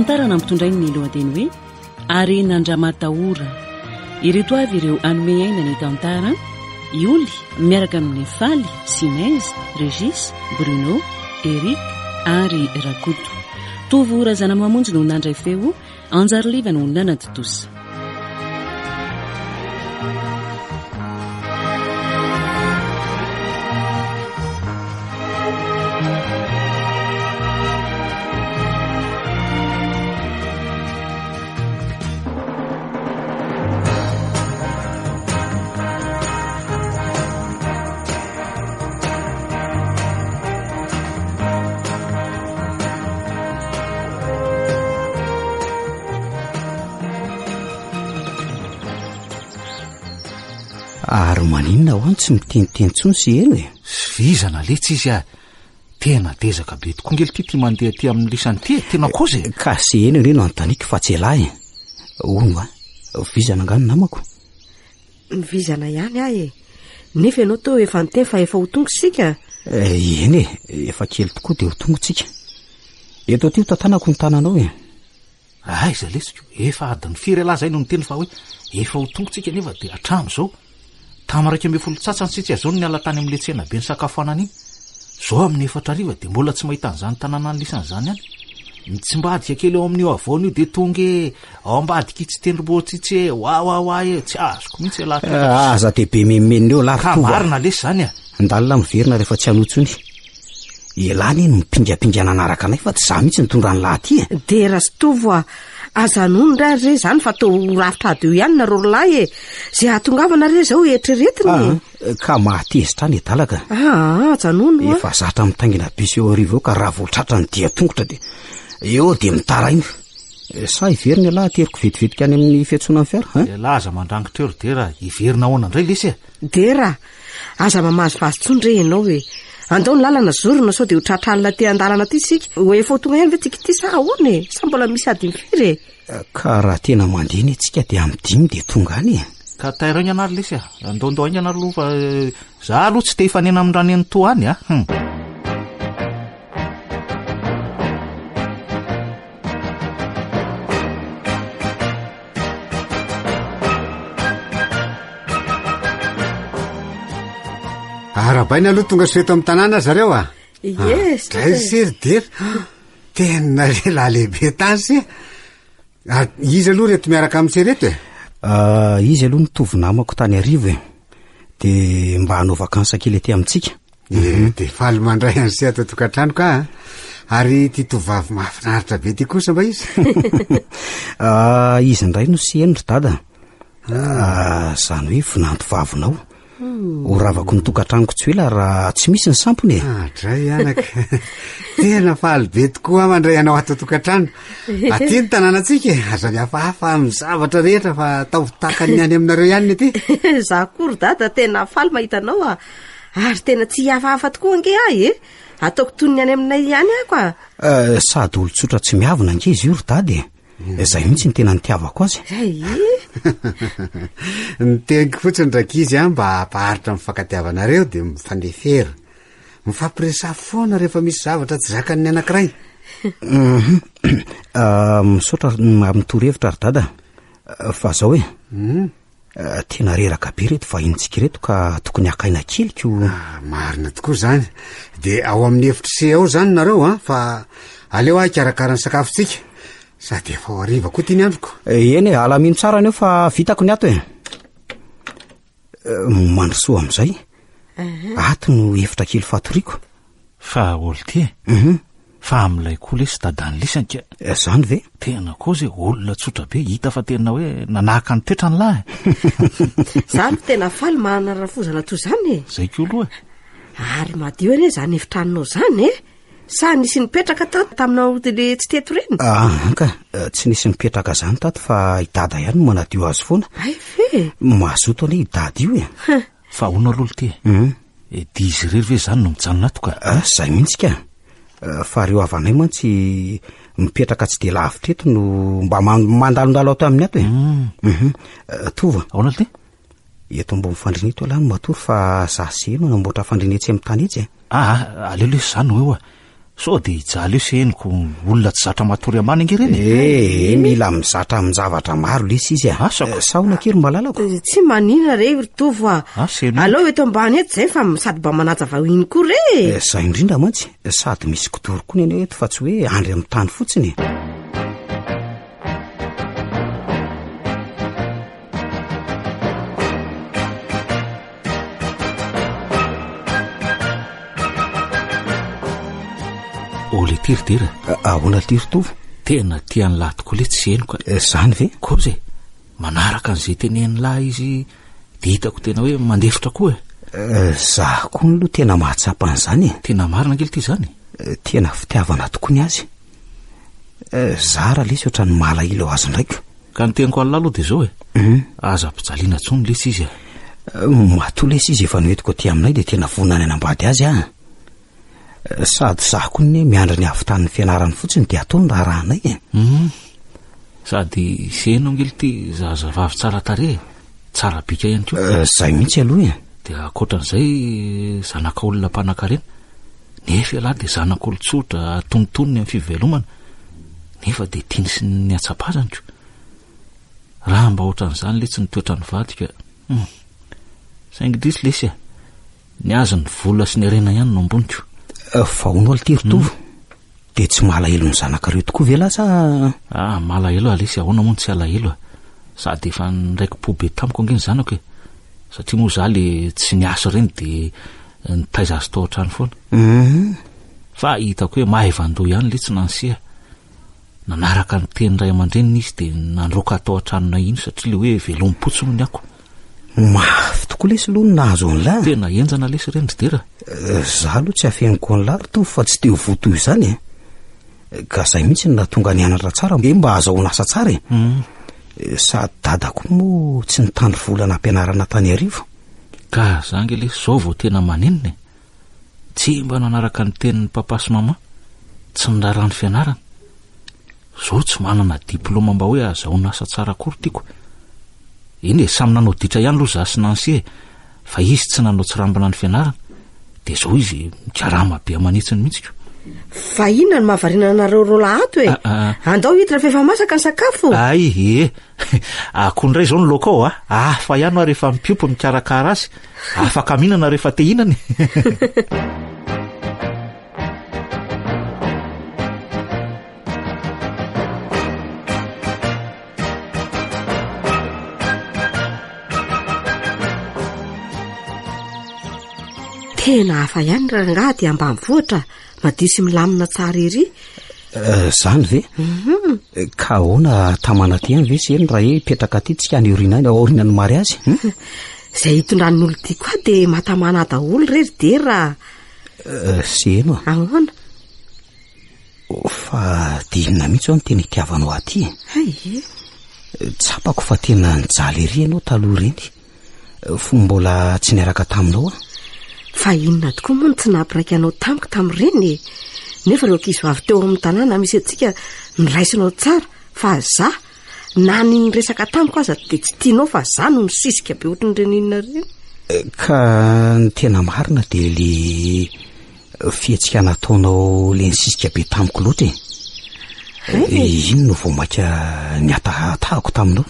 Tantara nampitondrainy ny lohateny hoe Harena Andramatahora. Ireto avy ireo hanome aina ny tantara, Ioly miaraka amin'i Faly, Sinez, Regis, Bruno, Eric ary Rakoto. Tovo Razanamamonjy no nandray feo, Anjariliva no nanatontosa. Ary maninona hoa no tsy miteniteny intsony sy heno e? Vizana letsy izy ah! Tena dezaka be tokoa ngely ty ty mandeha aty amin'ny lisany ty e! Tena kozy e! Ka sy heno anie no anontaniako fa tsy elah e! Hono hoa, vizana angaha ny namako? Mivizana ihany aho e! Nefa ianao toa efa niteny fa efa ho tonga isika? Eh, eny e, efa kely tokoa dia ho tonga tsika. Eto aty ho tantanako ny tananao e. Aiza lesiko, efa adiny firy ialahy izay no niteny fa hoe efa ho tonga tsika nefa dia hatramin'izao. Tamin'ny 11 tsatsany tsika izao no niala tany amin'ilay tsena be nisakafoanana iny. Izao amin'ny efatra hariva dia mbola tsy mahita an'izany tanànan'ny lisany izany ihany. Mitsimbadika kely eo amin'io havoana io dia tonga e! Ao ambadik'itsy tendrombohitra itsy e! Wawawa e! Tsy azoko mihitsy ialahy ty. Ah, aza dia be menomenona eo lahy ry Ka Tovo a. marina lesy izany a! Andalina miverina rehefa tsy hanohy intsony. Elah anie no mipingapinga nanaraka anay fa tsy izaho mihitsy nitondra an'lah aty e. Dera sy Tovo a! Aza anono re ary re izany fa toa ho rafitra ady eo ihany nareo roalahy e! Izay hahatongavana re izao eritreretina e! Ah, ka mahatezitra ahy ny adala ka. Ah, ajanony hoa. Efa zatra mitaingina bus eo arivo eo ka raha vao tratra ny dian-tongotra dia eo dia mitaraina. Sa hiverina ialahy ateriko vetivetika any amin'ny fiantsonan'ny fiara, hein? Ialahy aza mandrangitra eo ry Dera, hiverina ahoana indray lesy e? Dera, aza mamazivazy intsony re ianao e! Andao ny lalana zorina sao dia ho tratra alina aty an-dalana aty isika. Ho efa ho tonga ihany ve tsika ity sa ahoana e? Sa mbola misy adiny firy e? Ka raha tena mandeha anie tsika dia amin'ny dimy dia tonga any e. Ka tairo haingana ary lesy a! Andaondao haingana aloha fa za aloha tsy te hifanena amin'ny ranenitoa any a! Hum. Arabaina aloha tonga soa eto amin'ny tanàna zareo a! Yes! Ah, dray se ry Dera! Tena lehilahy lehibe tany se! Ary iza aloha reto miaraka amin'i se reto e? Ah, izy aloha mitovy namako tany Arivo e. Dia mba hanao vacances kely aty amintsika. Eh, dia faly mandray an'i se ato an-tokantrano ka a. Ary ity tovovavy mahafinaritra be ity kosa mba izy? Ah, izy indray no seheno ry dada. Ah, izany hoe vinanto vavinao. Ho ravako ny tokantranoko tsy ho ela raha tsy misy ny sampona e. Ah, dray anaka. Tena faly be tokoa aho mandray anao ato an-tokantrano. Aty ny tanànantsika e. Aza mihafahafa amin'ny zavatra rehetra fa ataovy tahaka ny any aminareo ihany ny aty. Za koa ry dada tena faly mahita anao a. Ary tena tsy hihafahafa tokoa ange aho e. Ataoko toy ny any aminay ihany ako a. Eh, sady olon-tsotra tsy miavona ange izy io ry dada e. Izay mihitsy no tena nitiavako azy. Zay. Ny teniko fotsiny rankizy a mba hampaharitra ny fifankatiavanareo dia mifandefera. Mifampiresaha foana rehefa misy zavatra tsy zakan'ny anankiray. Mhm. Ah, misaotra amin'ny torohevitra ry dada. Fa zao e. Hmm. Eh, tena reraka be reto vahinintsika ireto ka tokony haka aina kely ko. Ah, marina tokoa izany. Dia ao amin'ny efitry se ao izany nareo an, fa aleo aho hikarakara ny sakafontsika. Sady efa ho hariva koa ity ny androko. Eh, eny e, alamino tsara aneo fa vitako ny ato e. Eh, mandrosoa amin'izay. Ato no efitra kely fatoriako. Fa olty e! Mhm. Fa amin'ilay koa lesy dadan'i lisany ka. Eh, zany ve? Tena kozy e, olona tsotra be, hita fa tena hoe nanahaka ny toetrany lahy e. Za no tena faly manana rafozana toy izany e. Zay koa aloha e. Ary madio anie izany efitranonao izany e. Sa nisy nipetraka tato taminao le tsy teto ireny? Ah, anka, eh, tsy nisy nipetraka izany tato fa i dada ihany no manadio azy foana. Hay ve? Mazoto anie i dada io e. Fa ahoana aloha ity e? Hum. E, dia izy irery ve izany no mijanona ato ka? Ah, zay mihitsy ka. Eh, fa ireo havanay mantsy mipetraka tsy dia lavitra eto no mba mandalondalo ato aminy ato e. Hmm. Mhm. Eh, Tovo. Ahoana ity? Eto ambony fandriana eto ialahy no matory fa za sy no nanamboatra fandriana etsy amin'ny tany etsy e. Ah, ah, aleo lesy za no eo a. Sao dia hijaly eo sy henoko olona tsy zatra matory ambany ange ireny e. Eh, mila mizatra amin-javatra maro lesy izy a. Asako. Eh, Saona akia ry malalako. Eh, Tsy manina re ry Tovo a. Asa ianao. Aleo eto ambany eto zay fa sady mba manaja vahiny koa re. Eh, Zay indrindra mantsy, sady misy kidoro koa ny anay eto fa tsy hoe andry amin'ny tany fotsiny e. Ole ty ry Dera. Ahoana ty ry Tovo? Tena tia an'lah tokoa letsy sy henoko a. Eh, zany ve? Kosa e, manaraka an'izay tenenin'lah izy de hitako tena hoe mandefitra koa e. Eh, za koa aloha tena mahatsapa an'izany e. Tena marina ange ity zany. Eh, tena fitiavana tokoa ny azy. Zara lesy ohatran'ny malahelo azy ndraiko. Ka ny teniko Allah aloha dia izao e. Aza ampijaliana intsony lesy izy e. Matoa lesy izy efa noentiko aty aminay dia tena vonona ny hanambady azy aho. Sady za koa anie miandry ny havitan'ny fianarany fotsiny dia atao ny raharahanay e. Hum. Sady seno ange ity zazavavy tsara tarehy e. Tsara bika ihany koa. Zay mihitsy aloha e. Dia ankoatran'izay zanaka olona mpanankarena. Nefa ialahy dia zanak'olon-tsotra atonontonony amin'ny fivelomana, nefa dia tiany sy ny hatsapazany ko. Raha mba ohatran'izany letsy ny toetran'ny vadiko a. Hum. Saingy indrisy lesy a. Ny azy ny vola sy ny harena ihany no amboniko. Eh, fa hono aloha ity ry Tovo, dia tsy malahelo ny zanakareo tokoa ve lahy sa? Ah, malahelo aho lesy, ahoana moa no tsy halahelo a. Sady efa niraiki-po be tamiko ange ny zanako e. Satria moa za le tsy niasa ireny de nitaiza azy tao an-trano foana. Mhm. Fa hitako hoe maivan-doha ihany letsy Nancy a. Nanaraka ny teny ray aman-dreniny izy de nandroaka tao an-tranonay iny satria le hoe velomim-potsiny hono ny ako. Mafy tokoa lesy aloha ny nahazo an'lah. Tena henjana lesy ireny ry Dera. Eh, za aloha tsy afeniko an'lah ry Tovo fa tsy te ho voa toy izany e. Ka zay mihitsy no nahatonga ny hanatra tsara hoe mba ahazahoana asa tsara e. Mhm. Eh, sady dada koa moa tsy nitandro vola nampianarana tany Iarivo. Ka za ange lesy zao vao tena manenina e. Tsy mba nanaraka ny tenin'ny papa sy maman, tsy niraharaha ny fianarana. Zao tsy manana diplôma mba hoe ahazahoana asa tsara akory tiako. Eny e, samy nanao ditra ihany aloha za sy Nancy e, fa izy tsy nanao tsirambina ny fianarana, dia zao izy mikarama be aman'hetsiny mihitsy ko. Fa inona no mahavariana anareo roalahy ato e? Ah, ah. Andao hiditra fa efa masaka ny sakafo. Ay, e. Akoho indray izao ny laoka ao a. Hafa ihany hoa rehefa mipiompy mikarakara azy. Afaka mihinana rehefa te hihinana e. Tena hafa ihany rangahy aty ambanivohitra, madio sy milamina tsara ery. Eh, zany ve? Mhm. Eh, ka ahoana tamana aty ihany ve sy eny raha hoe hipetraka aty tsika any aoriana any, aorianan'ny mariazy? Hmm? Izay hitondran'ny olon-tiako ahy dia mahatamana daholo re ry Dera. Eh, sy eno a. Ahoana? Fa dia inona mihitsy aho no tena itiavanao ahy aty e? Hay e. Tsapako fa tena nijaly ery ianao taloha ireny, fony mbola tsy niaraka taminao aho. Fa inona tokoa moa no tsy nampiraika anao tamiko tamin'ireny e? Nefa ireo ankizivavy teo amin'ny tanàna misy antsika noraisinao tsara, fa za, na ny niresaka tamiko aza dia tsy tianao fa za no nisisika be ohatran'ireny inona ireny. Ka ny tena marina dia le fihetsika nataonao le nisisika be tamiko loatra e. Iny no vao mainka nihatahatahako taminao.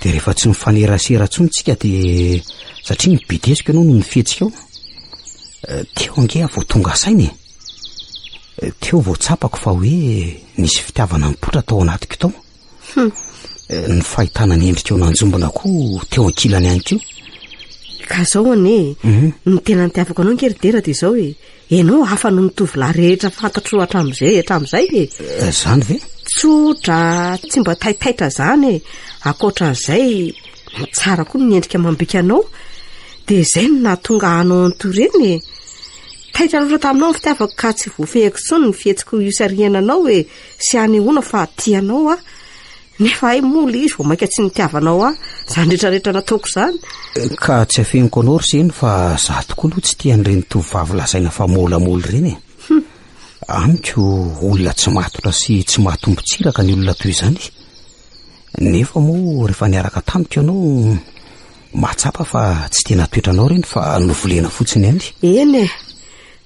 Dia rehefa tsy mifanerasera intsony tsika dia satria nibedesiko ianao noho ny fihetsikao. Teo ange aho vao tonga saina e. Teo vao tsapako fa hoe nisy fitiavana nipoitra tao anatiko tao. Hum. Ny fahitana ny endrikao nanjombona koa teo ankilany ihany koa. Ka zao anie e, Mhm. ny tena nitiavako anao ange ry Dera dia izao e, ianao hafa noho ny tovolahy rehetra fantatro hatramin'izay hatramin'izay e. Eh, Zany ve? Tsotra, tsy mba taitaitra zany e. Ankoatran'izay, tsara koa ny endrika amam-bika anao. Dia izay no nahatonga anao an'itoy ireny e. Taitra loatra taminao ny fitiavako ka tsy voafehiko intsony ny fihetsiko hisarihana anao e. sy hanehoana fa tia anao aho, nefa hay moa le izy vao mainka tsy nitiavanao ahy, izany rehetra rehetra nataoko izany. Ka tsy afeniko anao ry Seny fa za tokoa aloha tsy tia an'ireny tovovavy lazaina fa môlamôly ireny e. Amiko olona tsy matotra sy tsy mahatombo-tsiraka ny olona toy izany. Nefa moa rehefa niaraka tamiko ianao mahatsapa fa tsy tena toetranao ireny fa novolena fotsiny ihany. Eny e!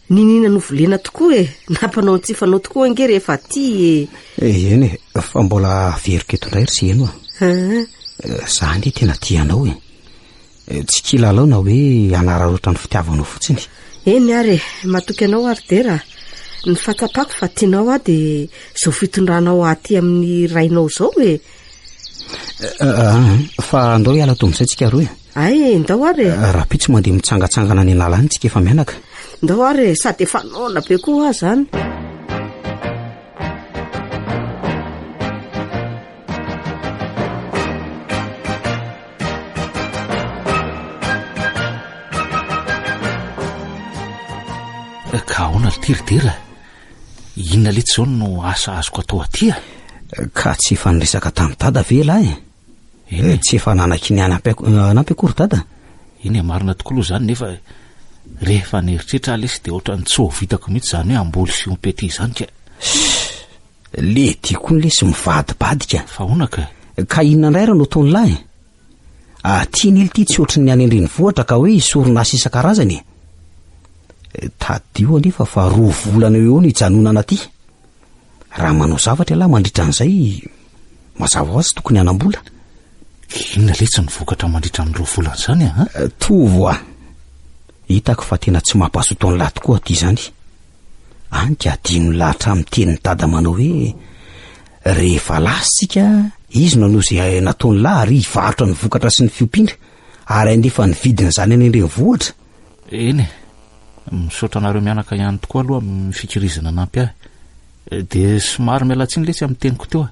Niniana novolena tokoa e! Nampanao ny tsy fanao tokoa ange rehefa aty e! Eny e, fa mbola averiko eto indray ry Seheno a. Za anie tena tia anao e. Tsy kilalao na hoe hanararaotra ny fitiavanao fotsiny. Eny ary e, matoky anao aho ry Dera a. Ny fahatsapako fa tianao aho dia izao fitondranao ahy aty amin'ny rainao izao e. Fa andao hiala ato amin'izay tsika roa e. Ay, ndao ary e. Rahampitso mandeha mitsangatsangana any an'ala any tsika efa mianaka. Ndao ary e, sady efa noana be koa aho izany. Ka ahoana ry ty ry Dera? Inona letsy izao no asa azoko atao aty a? Ka tsy efa niresaka tamin'i Dada ve ialahy e? Eny e. Tsy efa nanaky ny hanampy hanampy akory Dada? Eny e, marina tokoa aloha izany nefa rehefa nieritreritra aho lesy dia ohatran'ny tsy ho vitako mihitsy izany hoe hamboly fiompy aty izany ka. Shh! Le ty koa lesy mivadibadika. Fa ahoana ka? Ka inona indray ary no ataon'lah e? Aty anie ity tsy ohatry ny any an-drenivohitra ka hoe hisorona asa isan-karazany e! Tadidio anefa fa roa volana eo eo no hijanonana aty. Raha manao zavatra ialahy mandritra an'izay, mazava ho azy tokony hanam-bola. Inona letsy ny vokatra mandritra ny roa volana izany a? Tovo a! Hitako fa tena tsy mampazoto an'lah tokoa aty izany. Any ka adinon'lah hatramin'ny tenin'i dada manao hoe rehefa lasa isika, izy no hanao izay nataon'lah ary hivarotra ny vokatra sy ny fiompiana ary handefa ny vidin'izany any an-drenivohitra. Eny e, misaotra anareo mianaka ihany tokoa aloha amin'ny fikirizana nanampy ahy. Dia somary miala tsiny letsy amin'ny teniko teo a.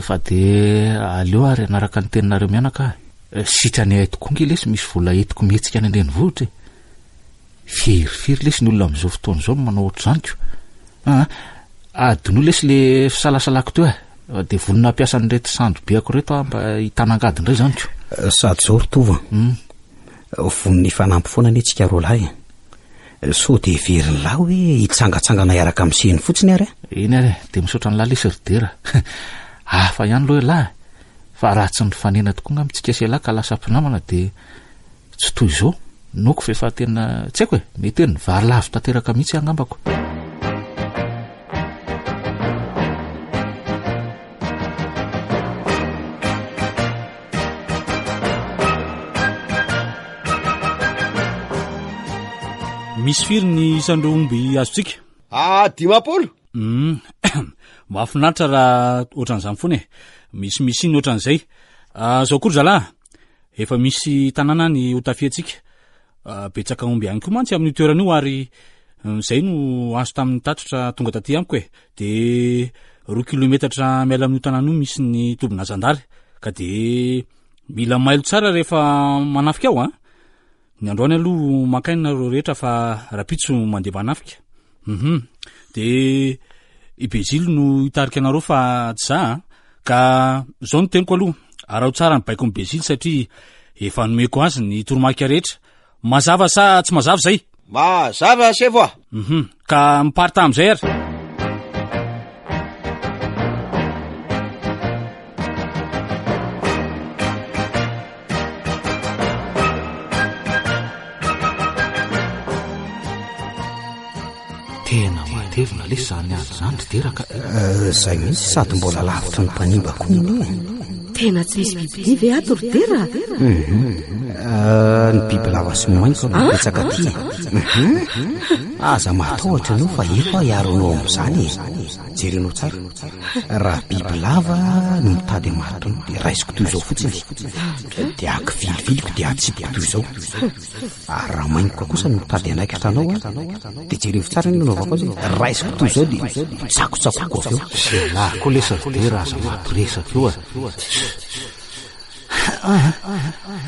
Fa dia aleo ary hanaraka ny teninareo mianaka aho. Sitrany ahy tokoa nge lesy misy vola entiko mihetsika any an-drenivohitra e. Firy firy lesy ny olona amin'izao fotoana izao no manao ohatr'izany ko. Aa, adinoy lesy le fisalasalako teo e. Dia vonona hampiasa an'ireto sandry beako ireto aho mba hitana angady indray izany ko. Sady izao ry Tovo a. Vonona hifanampy foana anie tsika roalahy e. Sao dia heverin'lah hoe hitsangatsangana hiaraka amin'ny seny fotsiny ary a. Eny ary e, dia misaotra an'lah lesy ry Dera. Hafa ihany aloha ialahy e. Fa raha tsy nifanena tokoa angamba tsika sy ialahy ka lasa mpinamana dia Tsy toy izao, noko fa efa tena tsy haiko e, mety hoe nivary lavo tanteraka mihitsy aho angambako. Misy firy ny isan'ireo omby azontsika? Ah, 50. Hum, mahafinaritra raha ohatran'izany foana e. Misimisy ny ohatran'izay. Ah, zao koa ry zalahy, Efa misy tanàna any ho tafihantsika. Betsaka omby ihany koa mantsy amin'io toerana io ary izay no azo tamin'ny tatitra tonga taty amiko e. Dia roa kilometatra miala amin'io tanàna io misy ny tobina zandary ka dia mila mailo tsara rehefa manafika ao an. Ny androany aloha maka aina nareo rehetra fa rapitso mandeha manafika. Hum de i Bezily no hitarika anareo fa tsy za a. Ka zao no teniko aloha, araho tsara ny baikon'i Bezily satria efa nomeko azy ny toromarika rehetra. Mazava sa tsy mazava izay? Mazava sefo a! Hum ka miparitaha amin'izay ary. Tena matevina lesy izany ady izany ry Dera ka. Eh, zay mihitsy sady mbola lavitry ny mpanimba koa anie. Tena tsy misy bibidia ve ato ry Dera? Mhm. Eh, ny biby lava sy mainty no ah? betsaka aty. Mhm. Aza matahotra ianao fa eto aho hiaro anao amin'izany e. Jerenao tsara. Raha biby lava no mitady hamaritra anao dia raisiko toy izao fotsiny. Dia akiviliviliko dia atsipiko toy izao. Ary raha maingoka kosa no mitady hanaikitra anao an, dia jerevo tsara ny nanaovako azy. Raisiko toy izao dia tsakotsakoko avy eo. Elah koa lesy ry Dera aza mampiresaka eo a.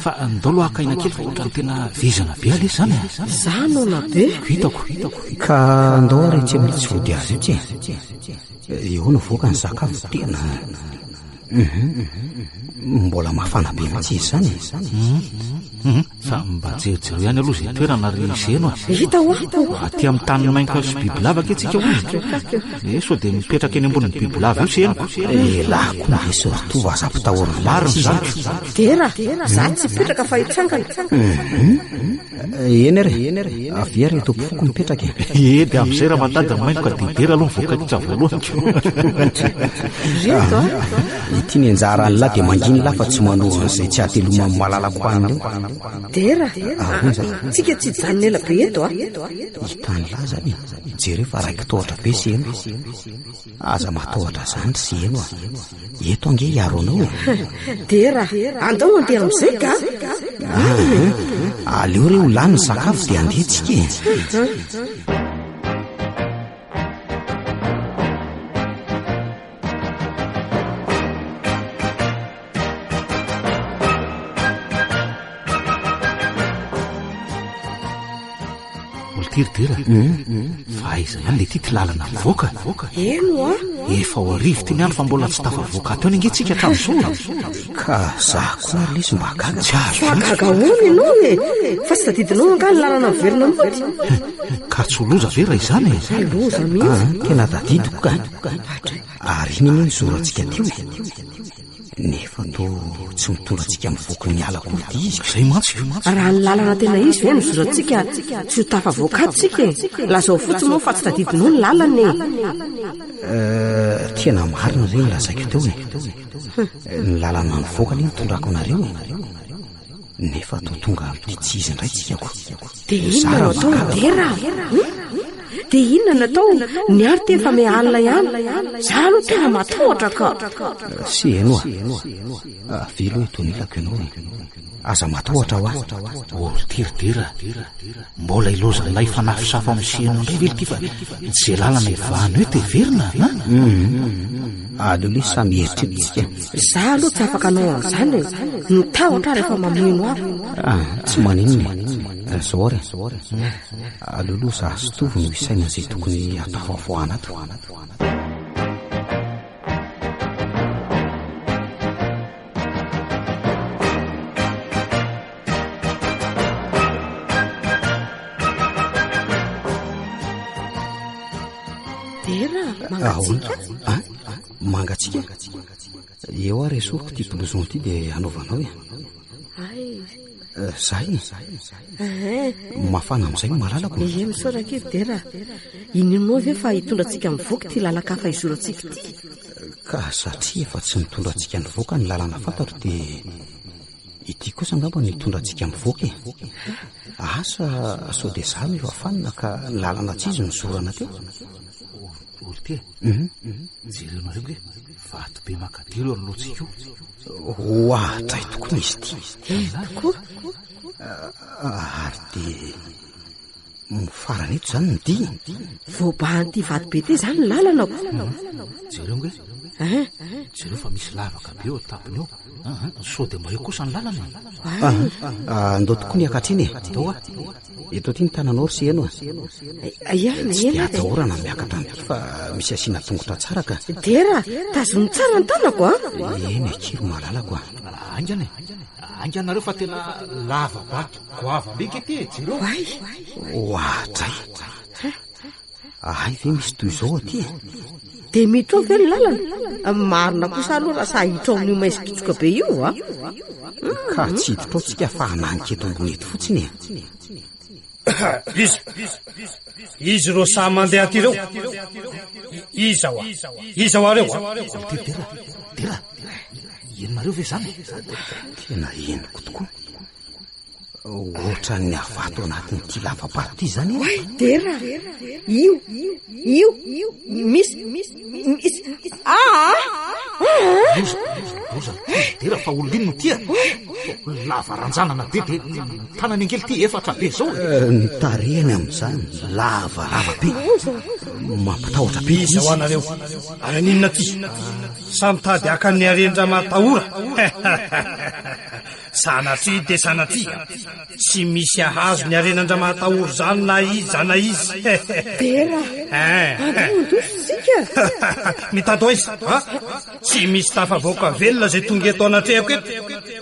Fa ndao aloha haka aina kely fa ohatran'ny tena vizana be aloha izany a. Za noana be. Hitako. Ka ndao ary etsy amin'ny tsy vodihazo etsy e. Eo no voaka ny sakafo tena. Mbola mafana be mihitsy izy izany e. Fa mba jerijereo ihany aloha izay toerana ry Zeno a. Hita hoa. Aty amin'ny tany mainka sy bibilava ange tsika hoy. Eh, sao dia mipetraka eny ambonin'ny bibilava io Zeno. Elah koa ve surtout aza ampitahorina Marina izany. Dera, za tsy hipetraka fa hitsangana. Eny ary, avia ry tompoko mipetraka e. Ie, dia amin'izay raha mandady ny mainty ka dia Dera aloha mivoaka kitra voalohany ko. Reto a. Ity ny anjaran'ny lahy dia manginy lahy fa tsy manovo an'izay tsy hateloman'ny malalako hanina eo. Dera, Ahoana izany? tsika tsy hijanona ela be eto a. Hitan'ny lahy izany e. Jereo fa raiki-tahotra be sy heno. Aza matahotra zany ry Seheno a! Eto ange hiaro anao e! Dera, andao handeha amin'izay ka! Ah, aleo re ho lany ny sakafo dia handeha tsika e! Oltiry dera fa aiza ihany le ty ty lalana mivoaka Eny oa. Efa ho arivo ty ny andro fa mbola tsy tafavoaka ato ihany ange tsika hatramin'izao Ka za koa ary lesy mba gaga. Tsy azo Fa gaga ahoana ianao e? Fa tsy tadidinao angaha ny lalana miverina mody? Ka tsy ho loza ve raha izany e? Loza mihitsy. Ah, tena tadidiko ka. Ary iny anie ny zorantsika teo e. Nefa toa tsy mitondra antsika mivoaka ny ala akory ity izy. Izay mantsy. Raha ny lalana tena izy ve no zorantsika tsy ho tafavoaka ato tsika e. Lazao fotsiny moa fa tsy tadidinao ny lalana e. Eh, tena marina re ny lazaiko teo e. Ny lalana mivoaka anie nitondrako anareo e. Nefa toa tonga amin'ity tsy izy indray tsika ko. Dia inona no atao ry Dera? Dia inona no atao? Ny ahy ity efa miha alina ihany. Za aloha tena matahotra ka. Sy heno a. Avia aloha eto anilako ianao e. Aza matahotra hoa. Oh ry ty ry Dera, mbola ilozan'ilay fanafosafo amin'ny seheno indray ve ity fa tsy izay lalana ivahana eo te heverina an? Aleo lesy samy hieritreritra tsika. Za aloha tsy afaka hanao an'izany e. Ny tahotra ary efa mameno ahy. Ah, tsy maninona e. Zao ary e. Aleo aloha za sy Tovo no hisaina izay tokony hatafavoahana ato. Dera, mangatsiaka? Ah, mangatsiaka? Eo ary esoriko ity blouson ity dia anaovanao e. Ay. Eh, zay e. Mafana amin'izay ny malalako. Ie, misaotra akia ry Dera. Inoanao ve fa hitondra antsika mivoaka ity lalan-kafa izorantsika ity? Ka satria efa tsy nitondra antsika nivoaka ny lalana fantatro dia ity kosa angamba no hitondra antsika mivoaka e. Asa sao dia za no efa fanina ka ny lalana tsy izy no zorana teo. Olty e, jerenareo nge, vato be makadiry eo anoloantsika io. Ohatray tokoa izy ity. Eh, tokoa. Ary dia mifarana eto izany ny dia. Voabahan'ity vato be ity izany ny lalana ko. Jereo nge, Eh, jereo fa misy lavaka be eo an-tampony eo. Sao dia mba eo kosa ny lalana e. Ah, andao tokoa ny hiakatra iny e. Andao a. Eto aty ny tananao ry Seheno a. Ia, Tsy eny dia ary. atahorana ny miakatra amin'ity fa misy asiana tongotra tsara ka. Dera, tazomy tsara ny tanako a. Eny akia ry malalako a. Haingana e. Haingana nareo fa tena lava-bato goavana be ity e, jereo. Oay. Oadray. Hay ve misy toy izao aty e? Dia miditra ao ve ny lalana? Marina kosa aloha raha sahy hiditra ao amin'io maizin-kitsoka be io a. Ka tsy hiditra ao tsika fa hananika eto ambony eto fotsiny e. Iza? Iza ireo sahy mandeha aty ireo? Iza hoa? Iza hoa ireo a? Dera, Dera, henonareo ve izany e? Tena henoko tokoa. Ohatran'ny havato anatin'ity lava-bato ity izany e. Oay, Dera! Io, io, misy, misy, aa! Loza, loza, Dera fa olona inona ity e? Lava ranjanana be dia ny tanany angely ity efatra be izao e. Eh, ny tarehiny amin'izany lavalava be. Mampitahotra be Iza izy. ho anareo? Ary aninona aty? Samy mitady haka ny haren-dRamatahora. Sanatria dia sanatria. Tsy misy ahazo ny harenan-dRamahatahory izany na iza na iza. Dera, Eh. andao handositra isika. Mitady ho aiza? Ha? Tsy misy tafavoaka velona izay tonga eto anatrehako eto.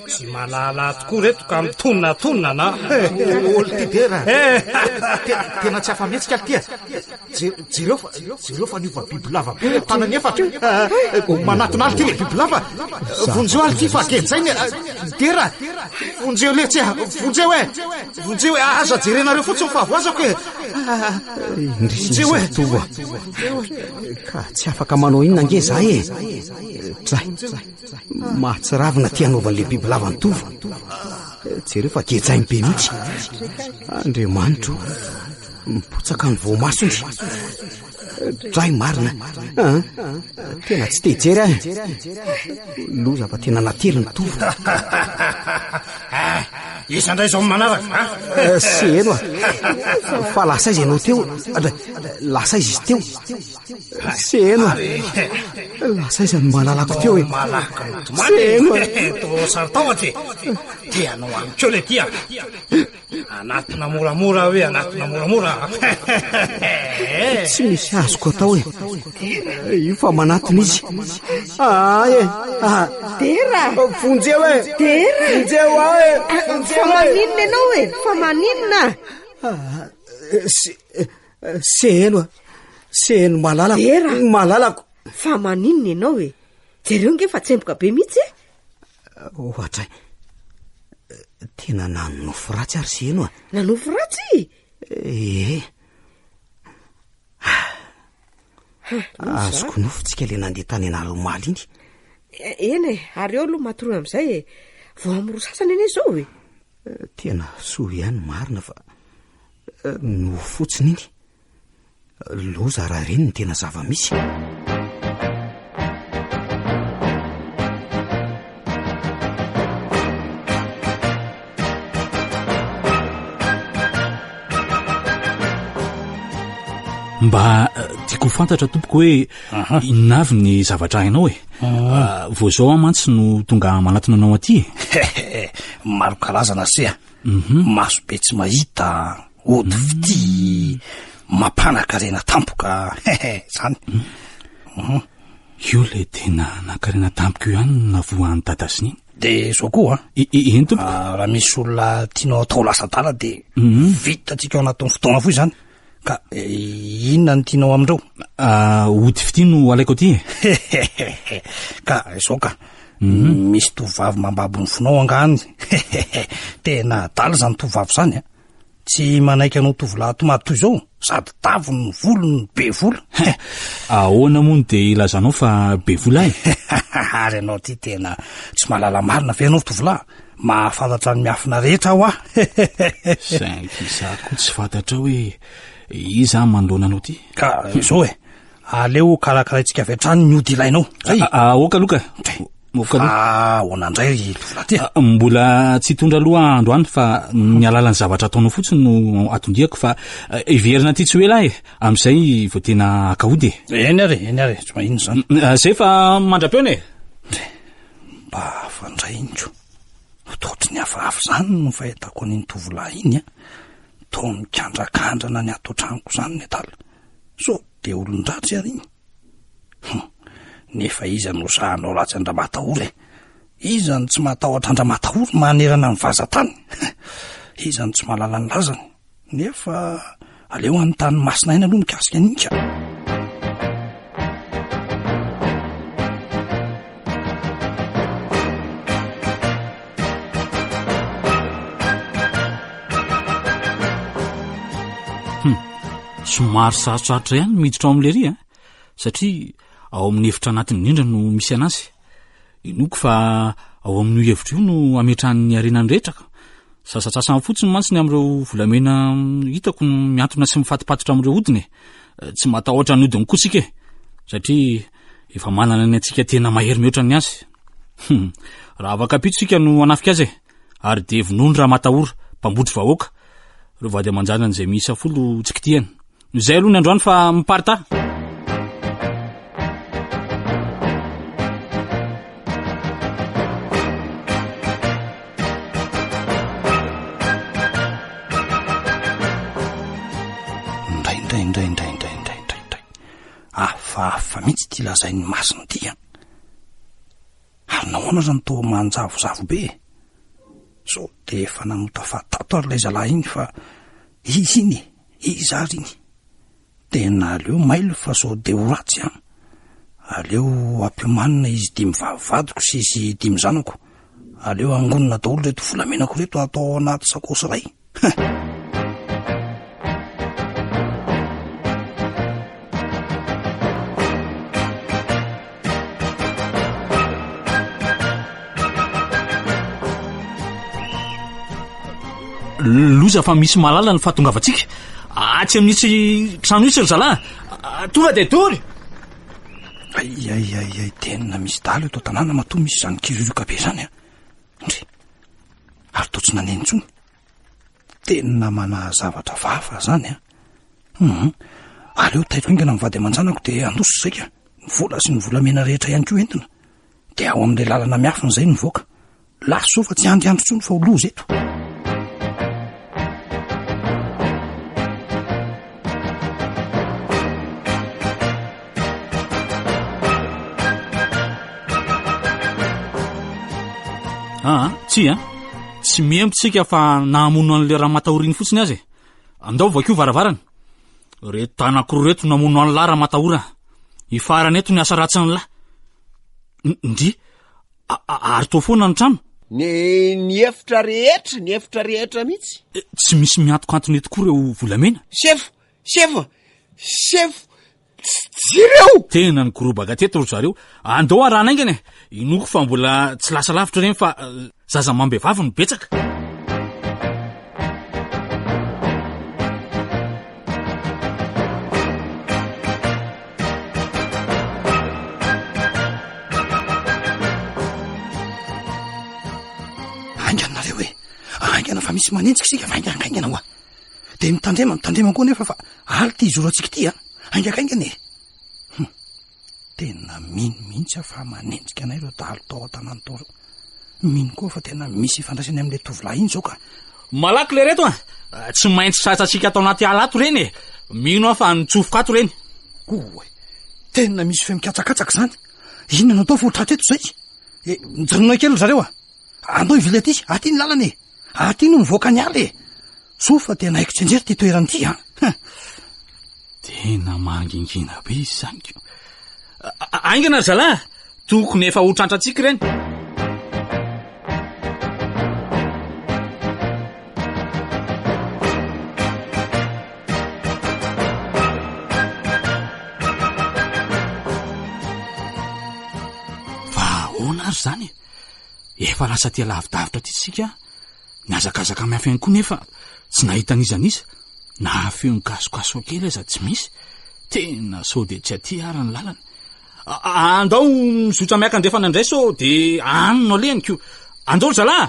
Tsy mahalala tokoa reto ka mitonatonana na. Olo ty Dera. Eh. Tena tsy afa-mihetsika ry ty a. Jereo fa jereo fa niova bibilava be le tanany efatra. Manatona aly ty le bibilava. Vonjeo aly ty fa gejainy. Dera. Vonjeo letsy a. Vonjeo e. Vonjeo e. Aza jerenareo fotsiny fa voazako e. Indrisy Vonjeo e. Tovo a. Ka tsy afaka manao inona ange za e. Dray. Mahatsiravina ty anaovan'le bibilava ny Tovo. Jereo fa gejainy be mihitsy. Andriamanitro. Mipotsaka ny voamasony. Dray marina. Ah, tena tsy te hijery aho. Loza fa tena nately ny tovo. Ah, iza indray izao manaraka? Ah? Eh, Seheno ah. Fa lasa aiza ianao teo? Lasa aiza izy teo? Seheno ah. Lasa aiza ny malalako teo e? Malaka tomany. Seheno ah. To saro-tahotra e. Te hanao amiko eo le ty ah. Anatona moramora hoe anatona moramora. Tsy misy azoko atao e. Io fa manatona izy. Ah e. Ah. Dera. Vonjeo e. Dera. Vonjeo aho e. Fa maninona ianao e? Fa maninona? Ah, se seheno a. Seheno malalako. Dera. Malalako. Fa maninona ianao e? Jereo nge fa tsemboka be mihitsy e. Ohatra tena nanonofy ratsy ary seheno a. Nanofy ratsy? Ee. Azoko nofy tsika le nandeha tany an'ala omaly iny. Eny e, ary eo aloha matory amin'izay e. Vao amin'ny roa sasany anie izao e. Tena soa ihany marina fa nofy fotsiny iny. Loza raha ireny ny tena zava-misy. Mba eh, tiako ho fantatra tompoko hoe inona avy ny zavatra hainao e. Ah, vao izao aho mantsy no tonga manatona anao aty e. Maro karazana se a. Maso be tsy mahita, ody fitia, mampanakarena tampoka, hehe, zany. Mhm. Io le tena nakarena tampoka io ihany no navoahan'i dada sy neny. De zao koa an. Eny tompoko. Ah, raha misy olona tianao atao lasa adala de vitantsika ao anatin'ny fotoana fohy izany. Ka eh, inona no tianao amindreo? Ah, ody fitia no alaiko aty e. Ka izao ka. Mhm. Misy tovovavy mambabo ny fonao angaha any. Tena adala izany tovovavy izany a. Tsy manaiky anao tovolahy tomady toy izao, sady taviny ny volony no be vola. Ahoana moa no dia ilazanao fa be vola ahy? Ary ianao ity tena tsy mahalala marina ve ianao ry tovolahy? Mahafantatra ny miafina rehetra aho ah! Saingy izaho koa tsy fantatrao hoe iza aho manoloana anao ity. Ka izao e, aleo karakaraintsika avy hatrany ny ody ilainao. Zay. Ah, ah, ok aloha ka. Ok aloha. Ah, ahoana indray ry tovolahy ty? Ah, mbola tsy hitondra aloha aho androany fa ny alalan'ny zavatra ataonao fotsiny no atondiako fa eh, hiverina aty tsy ho ela aho e. Amin'izay vao tena haka ody e. Eny ary, eny ary, tsy maninona izany. Mm, Zay fa mandra-peona e. Mba hafa indray iny ko. Toa ohatry ny hafahafa izany no fahitako an'iny tovolahy iny a. Toa mikandrakandrana ny ato an-tranoko izany ny adala. Sao dia olon-dratsy ary iny. Hum, nefa iza no sahanao ratsy an-dRamatahory e? Iza no tsy matahotra an-dRamatahory manerana ny vazan-tany? Iza no tsy mahalala ny lazany? Nefa aleo hanontany masina aina aloha mikasika an'iny ka. Hum, somary sarotsarotra ihany ny miditra ao amin'ilay ry a, satria ao amin'ny efitra anatiny indrindra no misy anazy. Inoako fa ao amin'io hevitra io no ametrahany ny harenany rehetra ka. Sasantsasany fotsiny mantsy ny amin'ireo volamena hitako no mihantona sy mifatipatitra amin'ireo hodiny e. Tsy matahotra ny hodiny koa isika e, satria efa manana ny antsika tena mahery mihoatra ny azy. Hum, raha afaka ampitso isika no hanafika azy e, ary dia vonoiny Ramatahora, mpambotry vahoaka, ireo vady aman-janany izay miisa folo tsy kitihana. Izay aloha ny androany fa miparitaha. mihitsy ity lazain'ny masina ity an. Ary nahoana aza no toa manjavozavo be e? Sao dia efa nanota fahatato ary ilay zalahy iny fa izy iny e, iza ary iny? Tena aleo mailo fa sao dia ho ratsy an! Aleo ampiomanina izy dimy vavy vadiko sy izy dimy zanako. Aleo angonina daholo ireto volamenako ireto atao ao anaty sakaosy iray. Hein! Loza fa misy mahalala ny fahatongavantsika. Atsy amin'itsy trano itsy ry zalahy. Tonga dia dory. Ay ay ay ay tena misy dahalo eto an-tanàna matoa misy izany kiririoka be izany a. Ndry. Ary toa tsy naneno intsony. Tena manahy zavatra vafa izany a. Hum. Aleo tairo haingana ny vady aman-janako dia handositra izay ka. Ny vola sy ny volamena rehetra ihany koa entina. Dia ao amin'ilay lalana miafina izay no mivoaka. Lasa izao fa tsy andry andro intsony fa ho loza eto. Aa, ah, tsia, tsy miempo tsika fa nahamono an'ilay ramatahoriny fotsiny aza e. Andao vakio varavarana. Reto tanako reto namono an'lah ramatahora. Hifarana eto ny asa ratsin'lah. Ndry, ary toa foana ny trano? Ny ny efitra rehetra, ny efitra rehetra mihitsy. Eh, tsy misy miantokantona eto koa ireo volamena. Sefo, sefo, sefo, jereo! Tena nikorobaka teto ry zareo. Andao arahana haingana e. Inoako fa mbola tsy lasa lavitra ireny fa eh, zaza amam-behivavy no betsaka. Haingana nareo e! Haingana fa misy manenjika isika fa haingana haingana hoa! Dia mitandrema, mitandrema koa nefa fa aly ity hizoro antsika ity a! Haingakaingana e! Hum! Tena mino mihitsy aho fa manenjika anay ireo dahalo tao an-tanàna tao ireo. Mino koa aho fa tena misy ifandraisany amin'ilay tovolahy iny izao ka. Malaky le reto a! Tsy maintsy tratrantsika ato anaty ala ato ireny e! Mino aho fa nitsofoka ato ireny. Oay! Tena misy feo mikatsakatsaka izany. Inona no atao fa ho tratra eto izay? E, mijanona kely ry zareo a! Andao hivily aty, aty ny lalana e! Aty no mivoaka ny ala e! Soa fa tena haiko tsianjery ity toerana ity an! Tena mangingina be izy izany ko. Haingana ry zalahy, tokony efa ho tratrantsika ireny. Fa ahoana ary izany e? Efa lasa aty lavidavitra aty isika, nihazakazaka mafy ihany koa nefa tsy nahita an'iza n'iza, na feo nikasokasoka kely aza tsy misy. Tena sao dia tsy aty ary ny lalana. Andao mizotra miakandrefana indray sao dia any no alehany ko. Andao ry zalahy!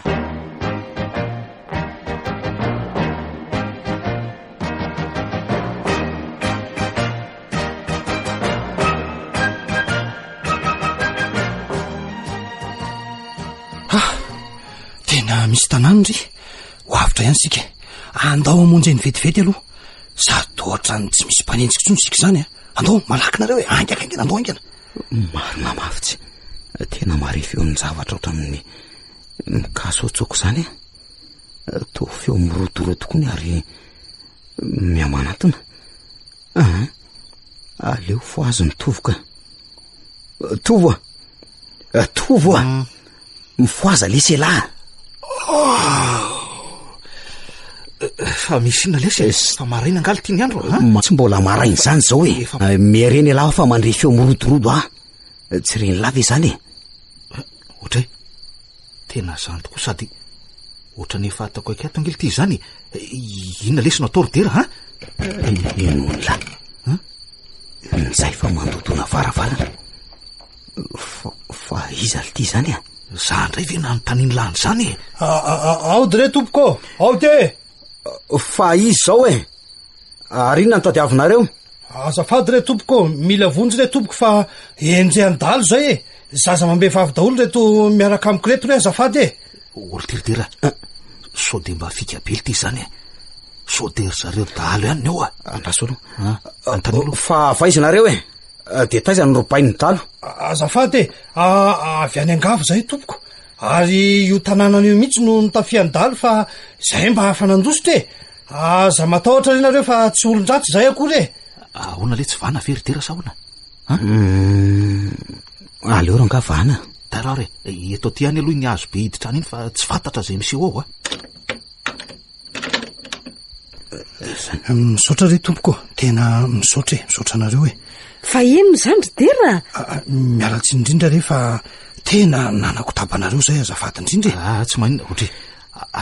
Ah! Tena misy tanàna ry. Ho avotra ihany isika. Andao hamonjy eny vetivety aloha. Sady ohatran'ny tsy misy mpanenjika intsony isika izany a. Andao, malaky nareo e. Haingana, haingana, andao haingana. Marina mafy tsy. Tena mahare feon-javatra ohatran'ny mikasoatsoaka izany a. Toa feo mirodorodo koa ny ary mihamanantona. Aa, aleo fohazo ny Tovo ka. Tovo a! Tovo a! Mm. Mifohaza lesy elah. Oh! Fa misy inona lesy e? Fa maraina angaha ity ny andro a? Tsy mbola maraina izany izao e. Eh, miarena elah fa mandre feo mirodorodo aho. Tsy reny lava izany e. Ohatray. Tena zany tokoa sady ohatran'ny efa ataoko akaiky ato ange ity izany e. Inona lesy no atao ry Dera ha? Inoan lahy. Njay fa mandodona varavarana. Fa, fa iza ry ity izany a? Za indray ve nanontanian'i lahy an'izany e? Ao dre tompoko ô! Ao te! Fa iza izao e? Ary inona no tadiavinareo? Azafady re tompoko ô, mila vonjy re tompoko fa enjehan'ny dahalo zay e! Zaza amam-behivavy daholo reto miaraka amiko reto re azafady e! Ory Tiridira, sao dia mba fika be ity izany e? Sao dia ry zareo dahalo ihany ny ao a? Andraso aloha. Anontanio aloha. Fa avy aiza nareo e? Dia taiza no robain'ny dalo? Azafady e, avy any Angavo izahay tompoko, ary io tanànana io mihitsy no notafihan'ny dalo fa izahay mba afa-nandositra e! Aza matahotra re nareo fa tsy olon-dratsy izahay akory e! Ahoana letsy vana ve ry Dera sa ahoana? Hum, aleo rangaha vana. Tara ary e, eto aty ihany aloha iny hazo be hiditra any iny fa tsy fantatra izay miseho ao a. Misaotra re tompoko, tena misaotra e, misaotra anareo e. Fa inona izany ry Dera? Ah, ah, miala tsiny indrindra re fa tena nanakotaba anareo izay azafady indrindra e. Ah, tsy maninona, ohatry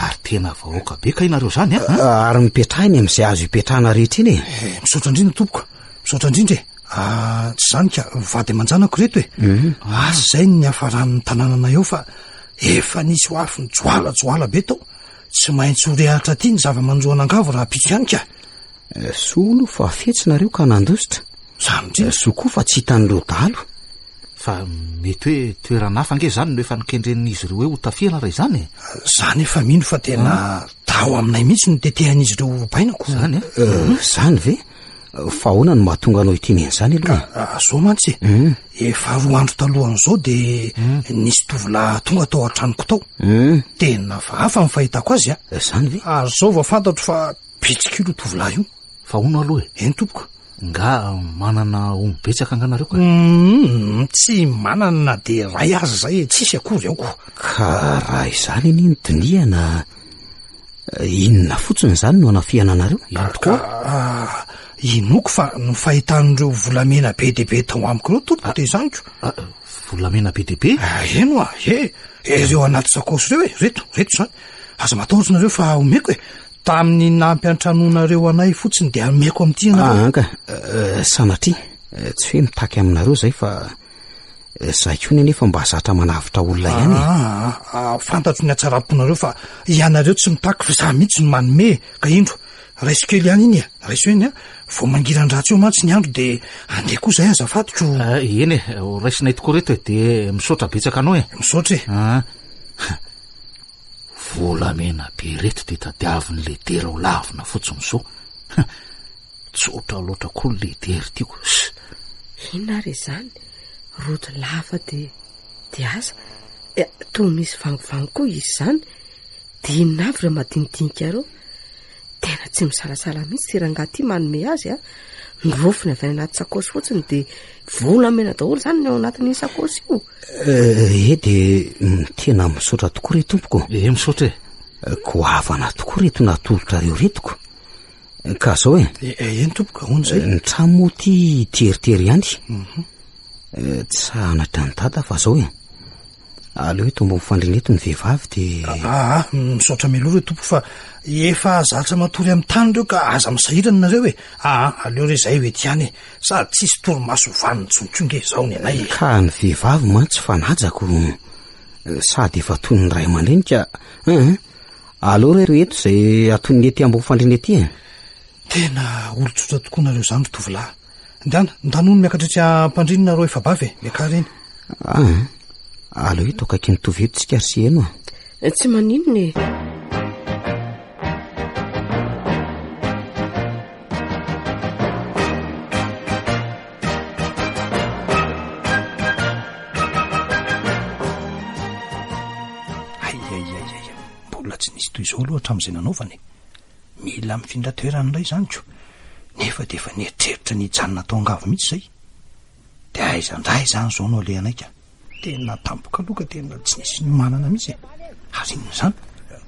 ary tena vahoaka be kay nareo izany a. Ah, ary mipetraha eny amin'izay azo ipetrahana rehetra eny e. Eh, misaotra indrindra tompoko, misaotra indrindra e. Ah, tsy izany ka, vady aman-janako ireto e. Mhm. Asa izay ny niafaran'ny tanànanay ao fa efa nisy ho afo nijoalajoala be tao. Tsy maintsy ho rehatra aty ny zava-manjo an'Angavo rahampitso ihany ka. Eh, soa aloha fa fetsy nareo ka nandositra. Zany indrindra. Eh, soa koa fa tsy hitan'ireo dahalo. Fa mety hoe toerana hafa ange izany no efa nokendren'izy ireo hoe hotafihana raha izany e. Za nefa mino fa tena tao aminay mihitsy no tetehan'izy ireo ho robaina ko. Zany e? Eh, zany ve? Fa ahoana no mahatonga anao hiteny an'izany aloha e? Ah, zao mantsy e. Hmm. Efa roa andro talohan'izao dia hmm. nisy tovolahy tonga tao an-tranoko tao. Hmm. Tena hafahafa ny fahitako azy a. Eh, zany ve? Ary zao vao fantatro fa bitsikilo io tovolahy io. Fa hono aloha e. Eny tompoko. Nga manana omby betsaka nga nareo ka? Tsy manana na dia iray aza zay e, tsisy akory ao ko. Ka raha izany anie no dinihana, Inona fotsiny izany no anafihana anareo? Eny tokoa. Ah, inoako fa ny fahitan'ireo volamena be dia be tao amiko ireo tompoko dia izany ko. Ah, volamena be dia be? Ah, eny oa, e, ireo anaty sakaosy ireo e, reto, reto izany. Aza matahotra nareo fa omeko e. Tamin'ny nampiantranoanareo anay fotsiny dia omeko amin'ity ianareo. Ah, anka, eh, sanatria, eh, tsy hoe mitaky aminareo izay fa Izaho koa anefa mba zatra manavotra olona ihany e. Ah, ah, fantatro ny hatsaram-ponareo fa ianareo tsy mitaky fa izaho mihitsy no manome e. Ka indro, raiso kely ihany iny e, raiso eny a. Vao mangiran-dratsy eo mantsy ny andro dia andeha koa izahay azafady ko. Ah, eny e, ho raisinay tokoa reto e, dia misaotra betsaka anao e. Misaotra e. Ah. Volamena be reto dia tadiavin'ny ledera ho lavina fotsiny izao. Tsotra loatra koa ny lehibe tiako. Inona ary izany? Rojo lava dia dia asa. Eh, toa misy vangovango koa izy izany. Dia inona avy ireo madinidinika ireo? Tena tsy misalasala mihitsy ity rangahy ity manome azy a. Ny rofiny avy any anaty sakaosy fotsiny dia volamena daholo izany ny ao anatin'iny sakaosy io. Eh, eh dia mm, tena misaotra tokoa re tompoko. Eh, misaotra e. Goavana tokoa reto natolotrareo reto ko. Ka zao e. Eh, eh, eny tompoko, ahoana izay? Ny trano moa ty teritery ihany. Mhm. Eh, tsy sahanatra ny dada fa zao e. Aleo eto ambony fandriana eto ny vehivavy de. Ah, ah, misaotra mialoha re tompoko fa efa zatra matory amin'ny tany ireo ka aza misahirana nareo e. Ah, ah, aleo re zahay ho ety ihany e. Sady tsisy torimaso vanona intsony koa nge izao ny anay e. Ka ny vehivavy mantsy fanajako sady efa toy ny ray aman-dreny ka. Hein, Aleo re ry eto izay aton'ny ety ambony fandriana ety e. Tena olon-tsotra tokoa nareo izany ry tovolahy. Ndana, ndana hono miakatra etsy am-pandriana nareo efa-bavy e, miakara eny. Ah, aleo eto akaikin'ny tovy eto tsika ry Siheno a. Tsy maninona e. Aiaiaiaia, mbola tsy nisy toy izao aloha hatramin'izay nanaovana e. Mila mifindra toerana indray izany ko. Nefa dia efa nieritreritra ny hijanona tao Angavo mihitsy izay. Dia aiza indray izany izao no alehanay ka. Tena tampoka aloha ka tena tsy nisy niomanana mihitsy e. Ary inona izany?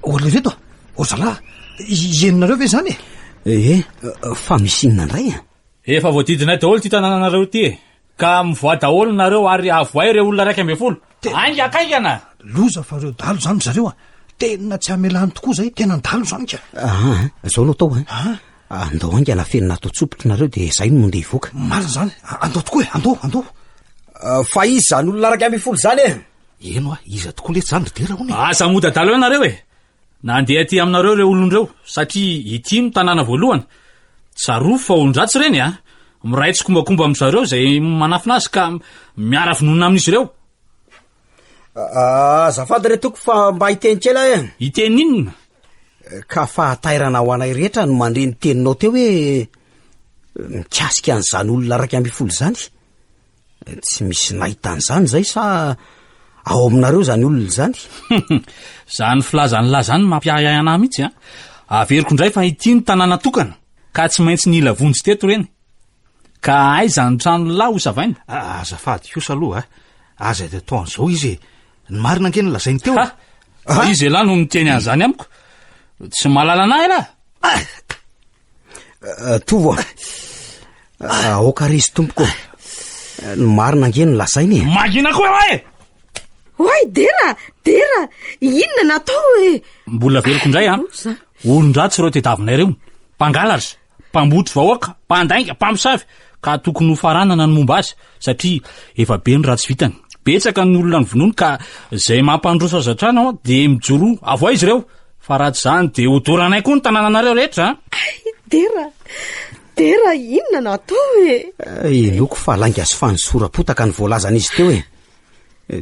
O ry reto a! O ry zalahy a! Henonareo ve izany e? Ee, fa misy inona indray a? Efa voadidinay daholo ity tanànanareo ity e! Ka mivoaha daholo nareo ary avohay ireo olona 11. Haingakaingana! Loza fa ireo dahalo izany ry zareo a! Tena tsy hamelany tokoa izay, tena dahalo izany ka! Aa, izao no atao a! Andao haingana afenina ato an-tsopitra nareo dia izay no mandeha hivoaka. Marina izany, andao tokoa e, andao, andao! Fa iza izany olona 11 izany e? Eny hoa, iza tokoa letsy izany ry Dera hono e? Aza mody adala eo nareo e! Nandeha aty aminareo ireo olona ireo satria ity no tanàna voalohany. Tsarovy fa olon-dratsy ireny a! Miray tsikombakomba amin-dry zareo izay manafina azy ka miara-vonona amin'izy ireo. Azafady re toko fa mba hiteny kely aho e. Hiteny inona? Ka fahatairana ho anay rehetra ny mandre ny teninao teo hoe mikasika an'izany olona 11 izany. Tsy misy nahita an'izany izay sa ao aminareo izany olona izany? Izany filazan'lah izany mampiahiahy anah mihitsy an! Averiko indray fa ity no tanàna tokana ka tsy maintsy nila vonjy teto ireny. Ka aiza ny tranon'lah ho savaina? Azafady kosa aloha a! Aza dia atao an'izao izy e! Ny marina ange no lazainy teo e! Ha! Fa iza elah no miteny an'izany amiko? Tsy mahalala anah elah! Eh, Tovo a! Eh, aoka re izy tompoko. Eh, ny marina ange no lazainy e. Mangina koa ianao e! Oay Dera, Dera, inona natao e? Mbola averiko indray an. Olon-dratsy ireo tediavinay ireo. Mpangalatra, mpambotry vahoaka, mpandainga, mpamosavy. Ka tokony ho faranana ny momba azy satria efa be ny ratsy vitany. Betsaka ny olona novonoiny ka izay mampandroso azy hatrany ao dia mijoroa avoay izy ireo. Fa raha tsy izany dia hodoranay koa ny tanànanareo rehetra a! Hay, Dera! Dera, inona no atao e? Inoako fa lainga sy fanosoram-potaka ny voalazan'izy teo e!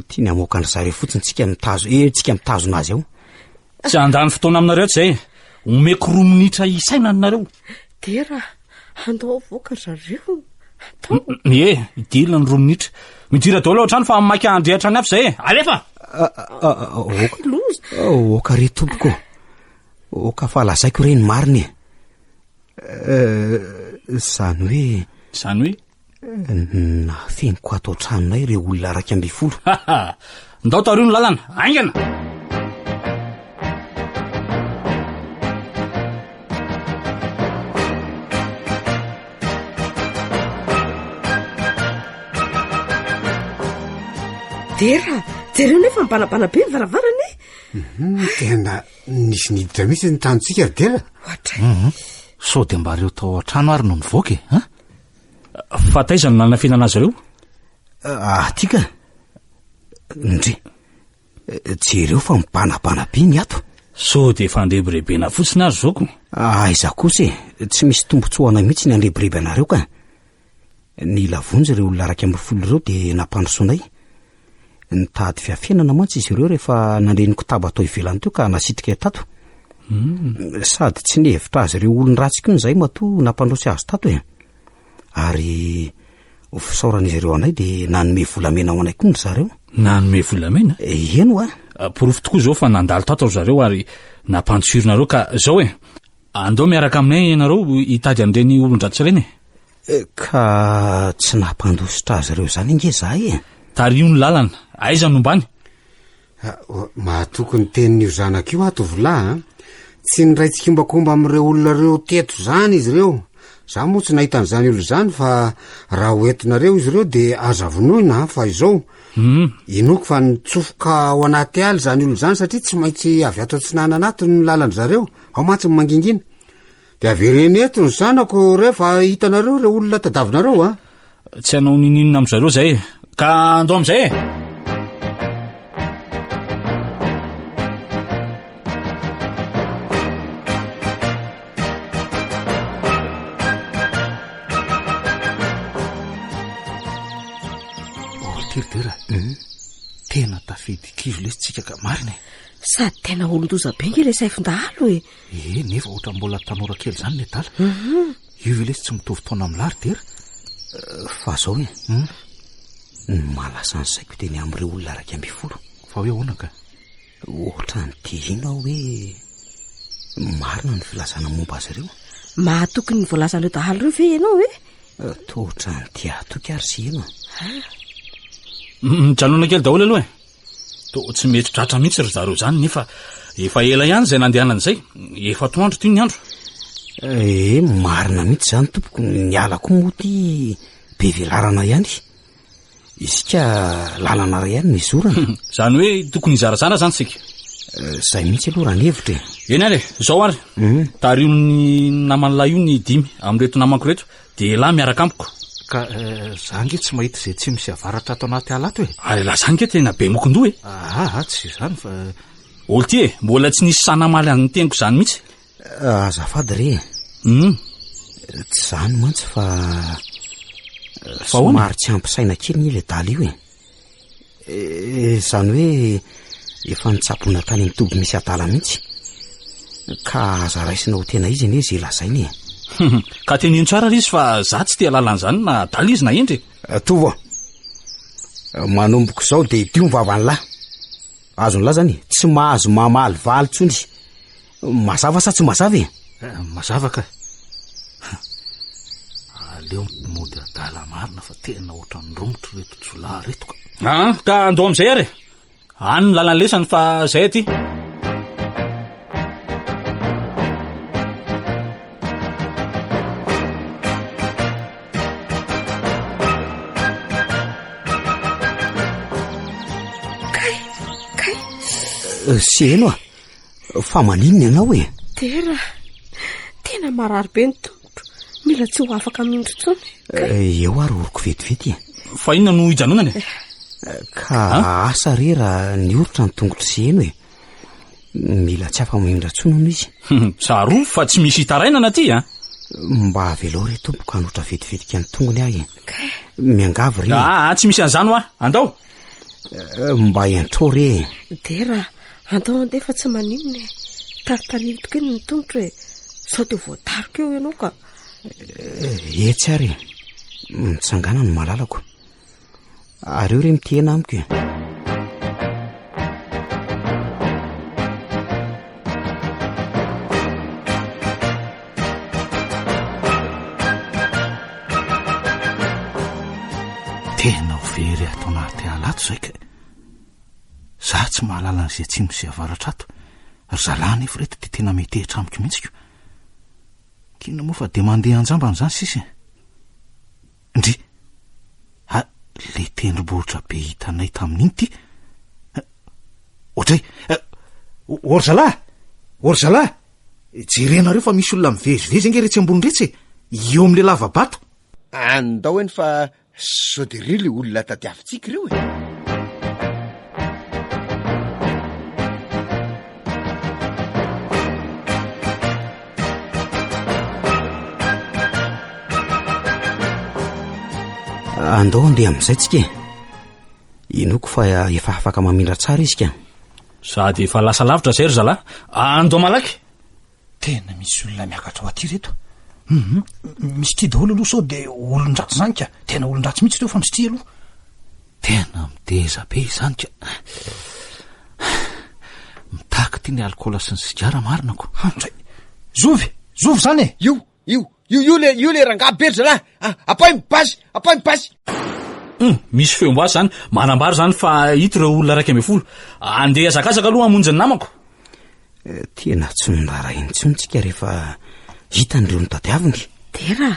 Tiany hamoaka an-dry zareo fotsiny tsika mitazo, eh, tsika mitazona azy ao. Tsy handany fotoana aminareo ato izay e! Omeko roa minitra hisainana nareo. Dera, andao avoaka ry zareo. Atao. Ie, idila ny roa minitra. Midira daholo ao an-trano fa maika handrehitra ny afo izay e! Alefa! Oka, oka re tompoko. Oka fa lazaiko re ny marina e. Izany hoe. Izany hoe? Nafeniko ato an-tranonay ireo olona 11. Ndao tariho ny lalana, haingana! Dera, jereo nefa mibanabana be ny varavarana e! Mhm, tena nisy niditra mihitsy ny tranontsika ry Dera. Ohatray. Mhm. Sao dia mba ireo tao an-trano ary no nivoaka e, an? Fa taiza no nanafenana azy ireo? Ah, aty ka. Ndry. Jereo fa mibanabana be ny ato. Sao dia efa andrebirebena fotsiny ary zokiny? Aiza kosa e, tsy misy tombontsoa anay mihitsy ny handrebireby anareo ka. Nila vonjy ireo olona 11 ireo dia nampandrosoanay. Nitady fiafenana mantsy izy ireo rehefa nandre ny kotaba tao ivelany teo ka nasitrika tato. Hmm. Sady tsy nihevitra azy ireo olon-dratsy koa izahay matoa nampandroso azy tato e. Ary ho fisaoran'izy ireo anay dia nanome volamena ho anay koa ry zareo. Nanome volamena? Eny oa. Ah, porofo tokoa izao fa nandalo tato ry zareo ary nampandosirina ka izao e. Andao miaraka aminay ianareo hitady an'ireny olon-dratsy ireny e. Eh, ka tsy nampandositra azy ireo izany ange izahay e. Tariho ny lalana. Aiza no ombany? Ah, mahatoky ny tenin'io zanako io aho tovolahy a. Tsy niray tsikombakomba amin'ireo olona ireo teto izany izy ireo. Za moa tsy nahita an'izany olona izany fa raha ho entinareo izy ireo dia aza vonoina fa izao. Hmm. Inoako fa nitsofoka ao anaty ala izany olona izany satria tsy maintsy avy ato atsinanana ato ny lalan-dry zareo. Ao mantsy ny mangingina. Dia avereno eto ny zanako rehefa hitanareo ireo olona tadavinareo a. Tsy hanao ninoninona amin-dry zareo izay e. Ka andao amin'izay e. Oh, ty ry Dera. Hmm. Tena tafidi-kizo lesy tsika ka marina e. Sady tena olon-doza be nge ilay saifin-dahalo e. Ee, nefa ohatran'ny mbola tanora kely izany ny adala. Io ve lesy tsy mitovy taona amin'i Lary Dera? Eh, fa zao e. Hmm? Ny mahalasa ny saiko dia ny amin'ireo olona 11. Fa hoe ahoana ka? Ohatran'ny te hino aho hoe marina ny filazana momba azy ireo. Mahatoky ny voalazan'ireo dahalo ireo ve ianao e? Eh, toa ohatran'ny te hahatoky ary sy hino. Mijanona kely daholo aloha e. Toa tsy mety tratra mihitsy ry zareo izany nefa efa ela ihany izay nandehanany izay. Efa atoandro ity ny andro. Eh, marina mihitsy izany tompoko, ny ala koa moa ity be velarana ihany. Isika lalana iray ihany no izorana. Izany hoe tokony hizarazara izany isika. Eh, izay mihitsy aloha raha ny hevitra e. Eny ary e, izao ary. Mhm. Tariho ny naman'ilay io ny dimy amin'ireto namako ireto Dia elah miaraka amiko. Ka za ange tsy mahita izay tsy misy avaratra ato anaty ala ato e. Ary elah zany nge tena be mokon-doha e. Aa tsy izany fa. Olo ty e, mbola tsy nisy sahy namaly an'ny teniko izany mihitsy. Azafady re e. Hum. Tsy izany mantsy fa. Fa ahoana? Somary tsy ampy saina kely anie ilay dala io e. Izany hoe efa nitsaboina tany amin'ny toby misy adala mihitsy. Ka aza raisina ho tena izy anie izay lazainy e. Ka teneno tsara ry izy fa za tsy te hahalala an'izany na adala izy na hendry e. Tovo a! Manomboka izao dia idio ny vavan'lah. Azon'lah zany, tsy mahazo mamalivaly intsony. Mazava sa tsy mazava e? Eh, mazava ka. Aleo mody adala marina fa tena ohatran'ny romotra ireto jiolahy ireto ka. Ah, ka andao amin'izay ary e. Any ny lalan'ny lesany fa zay aty. Kay, kay. Eh, Seno a, fa maninona ianao e? Dera, tena marary be ny tongotro. Mila tsy ho afaka mihitsy intsony. Eh, eo ary oroko vetivety e. Fa inona no hijanonana e? Eh, ka asa re raha nioritra ny tongotro Seno e. Mila tsy afa-mamindra intsony hono izy. Tsarovy fa tsy misy hitarainana aty a. Mba avelao re tompoko hanotra vetivetika ny tongony aho e. Miangavy re. Aa, tsy misy an'izany hoa. Andao. Eh, mba iantrao re e. Dera, andao andeha fa tsy maninona e. Taritarihiko tokoa ny tongotro e. Sao dia voatarika eo ianao ka. Eh, etsy ary e. Mitsangana ny malalako. Ary eo re mitehena amiko e. Tena ho very ato anaty ala ato izay ka. Za tsy mahalala an'izay atsimo sy avaratra ato. Ry zalahy anefa ireto dia tena metehitra amiko mihitsy ko. K'inona moa fa dia mandeha an-jambany izany sisa e. Ndry! Ha, le tendrombohitra be hitanay tamin'iny ty. Ohatray, ô ry zalahy! Ô ry zalahy! Jerenareo fa misy olona mivezivezy ange retsy ambony retsy e! Eo amin'le lava-bato. Andao eny fa sao dia ireo le olona tadiavintsika ireo e! Andao andeha amin'izay tsika e. Inoako fa efa afaka mamindra tsara izy ka. Sady efa lasa lavitra izay ry zalahy. Andao malaky. Tena misy olona miakatra ho aty reto. Hum, misy tia daholo aloha sao dia olon-dratsy izany ka. Tena olon-dratsy mihitsy ireo fa misy tia aloha. Tena mideza be izany ka. Mitaky ity ny alikaola sy ny sigara marina ko. Andray. Zovy! Zovy izany e! Io, io, io, io le, io le rangahy be ry zalahy. Ah, ampay ny basy, ampay ny basy. Hum, misy feom-basy izany. Manambara izany fa ito ireo olona 11. Andeha hihazakazaka aloha hamonjy ny namako. Eh, tena tsy noraharahiany intsony tsika rehefa hitany ireo notadiaviny. Dera,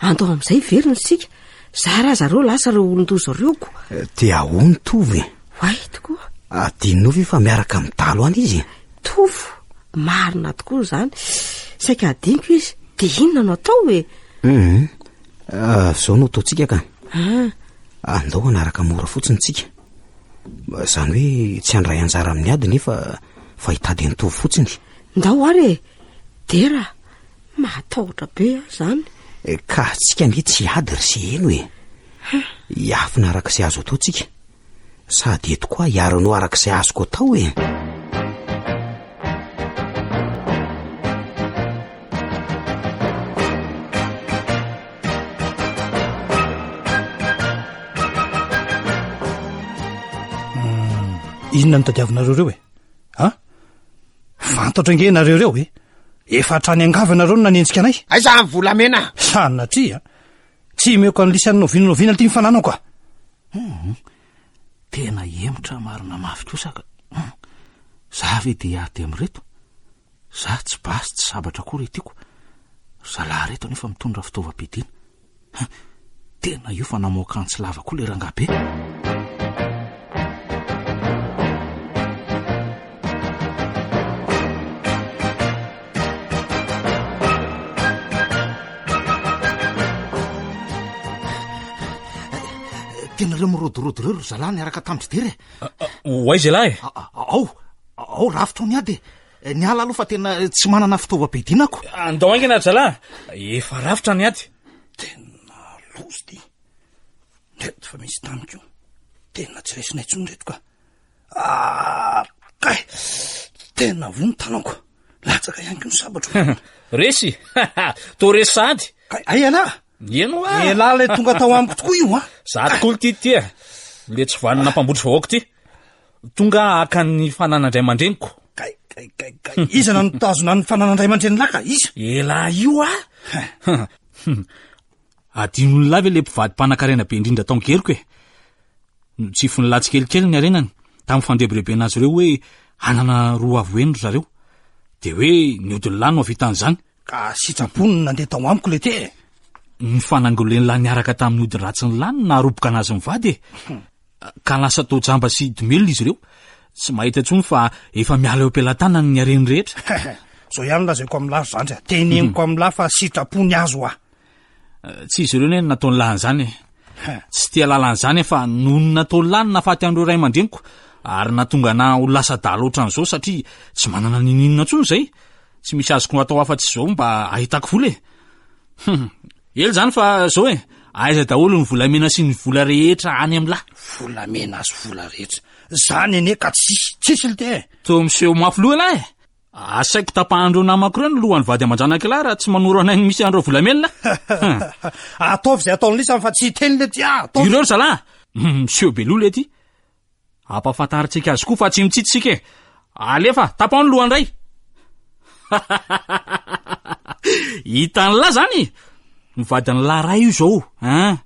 andao amin'izay hiverina isika. Zara aza reo lasa ireo olon-doza ireo ko. Eh, dia ahoana Tovo e? Oay tokoa. Adinonao ve fa miaraka amin'ny dahalo any izy e? Tovo, marina tokoa izany. Saika adinoko izy. Dia inona no atao e? Hum, ah, izao no ataontsika ka. Ah. Andao hanaraka mora fotsiny tsika. Izany hoe tsy handray anjara amin'ny ady nefa fa hitady an'i Tovo fotsiny. Ndao ary e! Dera, mahatahotra be aho izany. Eh, ka tsika ange tsy hiady ry Seheno e. Hiafina araka izay azo atao tsika. Sady eto koa hiaro anao araka izay azoko atao e. Inona no tadiavinareo ireo e? A? Fantatro ange nareo ireo e. Efa hatrany angavy nareo no nanenjika anay. Aiza ny volamena? Sanatria. Tsy omeko an'i Lisany n'oviana n'oviana ity ny fananako a. Hum, tena hemotra marina mafy kosa ka. Hum, za ve dia hiady amin'ireto? Za tsy basy tsy sabatra akory etiako. Ry zalahy reto anefa mitondra fitaovam-piadiana. Hum, tena io fa namoaka antsy lava koa le rangahy be. Tena reo mirodorodo reo ry zalahy niaraka tamin-dry Dera e. Ho aiza ialahy e? Ao, ao rafitra ao ny ady e. Niala aloha fa tena tsy manana fitaovam-piadiana ako. Andao haingana ry zalahy, efa rafitra ny ady. Tena loza ity. Ndreto fa misy tany koa. Tena tsy resinay intsony reto ka. Ah, kay! Tena voa ny tanako. Latsaka ihany koa ny sabatro. Resy! Toa resy sahady. Kay, ay ialahy! Eny hoa! Ialahy ilay tonga tao amiko tokoa io an! Za tokoa ity ty e! Le tsy vanona mpambotry vahoaka ity. Tonga haka ny fananan-dray aman-dreniko. Kay, kay, kay, kay. Iza no nitazona ny fananan-dray aman-dreny lahy ka? Iza? Elah io ah! Adinon'ny lahy ve le mpivady mpanankarena be indrindra tao Angeriko e? Notsifon'ny lahy tsikelikely ny harenany tamin'ny fandrebirebena azy ireo hoe hanana roa avo heny ry zareo. Dia hoe ny odin'ny lahy no hahavita an'izany. Ka sitrapony no nandeha tao amiko le te e! Ny fanangolen'ny lahy niaraka tamin'ny ody ratsin'ny lahy no naharoboka anazy mivady e! Ka lasa toa jamba sy domelina izy ireo. Tsy mahita intsony fa efa miala eo am-pelatanany ny hareny rehetra. Zao ihany lazaiko amin'lah ry zandry a! Teneniko amin'lah fa sitrapony azy hoa! Tsy izy ireo anie no nataon'ny lahy an'izany e! Tsy tia lalana izany aho fa noho ny nataon'ny lahy no nahafaty an'ireo ray aman-dreniko ary nahatonga anà ho lasa adala ohatran'izao satria tsy manana n'inon'inona intsony izay. Tsy misy azoko atao afa-tsy izao mba hahitako vola e! Hum! Ela izany fa izao e! Aiza daholo ny volamena sy ny vola rehetra any amin'lah? Volamena sy vola rehetra? Izany anie ka tsisy, tsisy lty e! Toa miseho mafy loha ialahy e! Asaiko tapahan'ireo namako ireo ny lohan'ny vady aman-janak'ilahy raha tsy manoro anay ny misy an'ireo volamena. Ataovy izay ataon'ny lisany fa tsy hiteny lety ah! Ataovy. Ireo ry zalahy! Miseho be loha lety. Ampahafantarintsika azy koa fa tsy mitsitsy isika e! Alefa, tapaho ny lohany iray. Hitan'lah zany? Ny vadin'lah ray io izao, hein?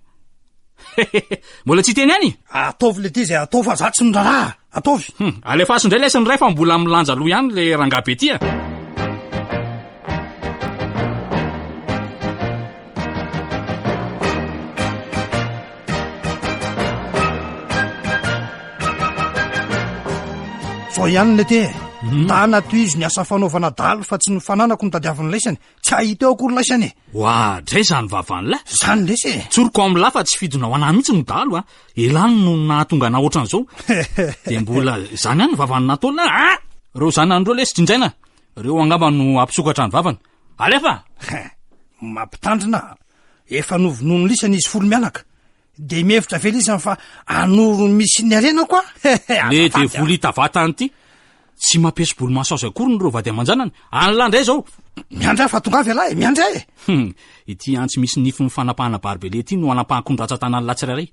Mbola tsy hiteny ihany? Ataovy le ty izay atao fa za tsy miraharaha. Ataovy. Hum, alefaso indray lesy ny ray fa mbola milanja loha ihany le rangahy be ty a. Zao ihany le ty e. Hmm. Ndana tohizo ny asa fanaovana dalo fa tsy ny fananako no tadiavin'ny laisany. Tsy hahita eo akory laisany e. Oa, dray zany vavan'lah. Zany lesy e. Tsoriko amin'lah fa tsy fidina ho anah mihitsy ny dalo a. Elah no nahatonga anah ohatran'izao. Dia mbola zany ihany ny vavany nataon'lah a. Reo zanany reo lesy jinjaina. Reo angamba no hampisokatra ny vavany. Alefa! Mampitandrina, efa novonoin'ny lisany izy folo mianaka. Dia mihevitra ve lisany fa hanoro ny misy ny harenako aho? Le devoly hita vatany ity. Tsy mampiesy bolomaso azy akory ny ireo vady aman-janany. Any lahy indray izao. Miandry aho fa tongava ialahy e, miandry ahy e. Hum, ity antsy misy nify mifanapahana barbelé ity no hanapahako ny ratsan-tanan'ny lahy tsirairay.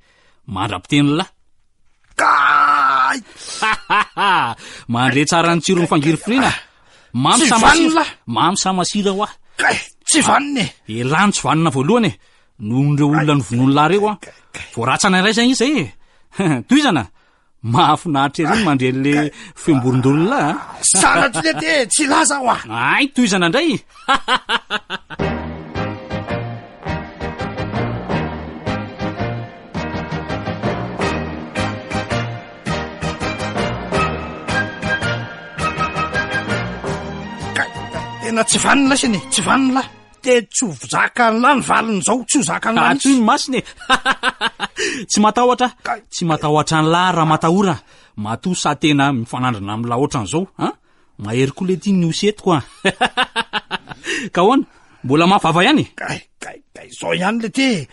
Mandra-piteny lahy. Kay! Mandre tsara ny tsiron'ny fangirifiriana. Mamy Tsy sa vanona masira? lahy. Mamy sa masira hoa. Kay, tsy vanona e. Elah no tsy vanona voalohany e. Noho ireo olona novonoin'ny lahy ireo an. Voaratsana iray zay izy zay e. Tohizana. Mahafinaritra ery ny mandre an'le feom-borondolona a. Sanatria lety e, tsy hilaza aho a. Ay, tohizana indray. Kay, tena tsy vanona lahy e, tsy vanona lahy. Dia tsy ho zakan'lah ny valin'izao, tsy ho zakan'lah mihitsy. Atsoy ny masony e! Tsy matahotra, tsy matahotra an'lah ramatahora, matoa sa tena mifanandrina amin'lah ohatran'izao an! Mahery koa lety ny osy eto an! Ka ahoana? Mbola mafy vava ihany e? Kay, kay, kay, zao ihany lety e!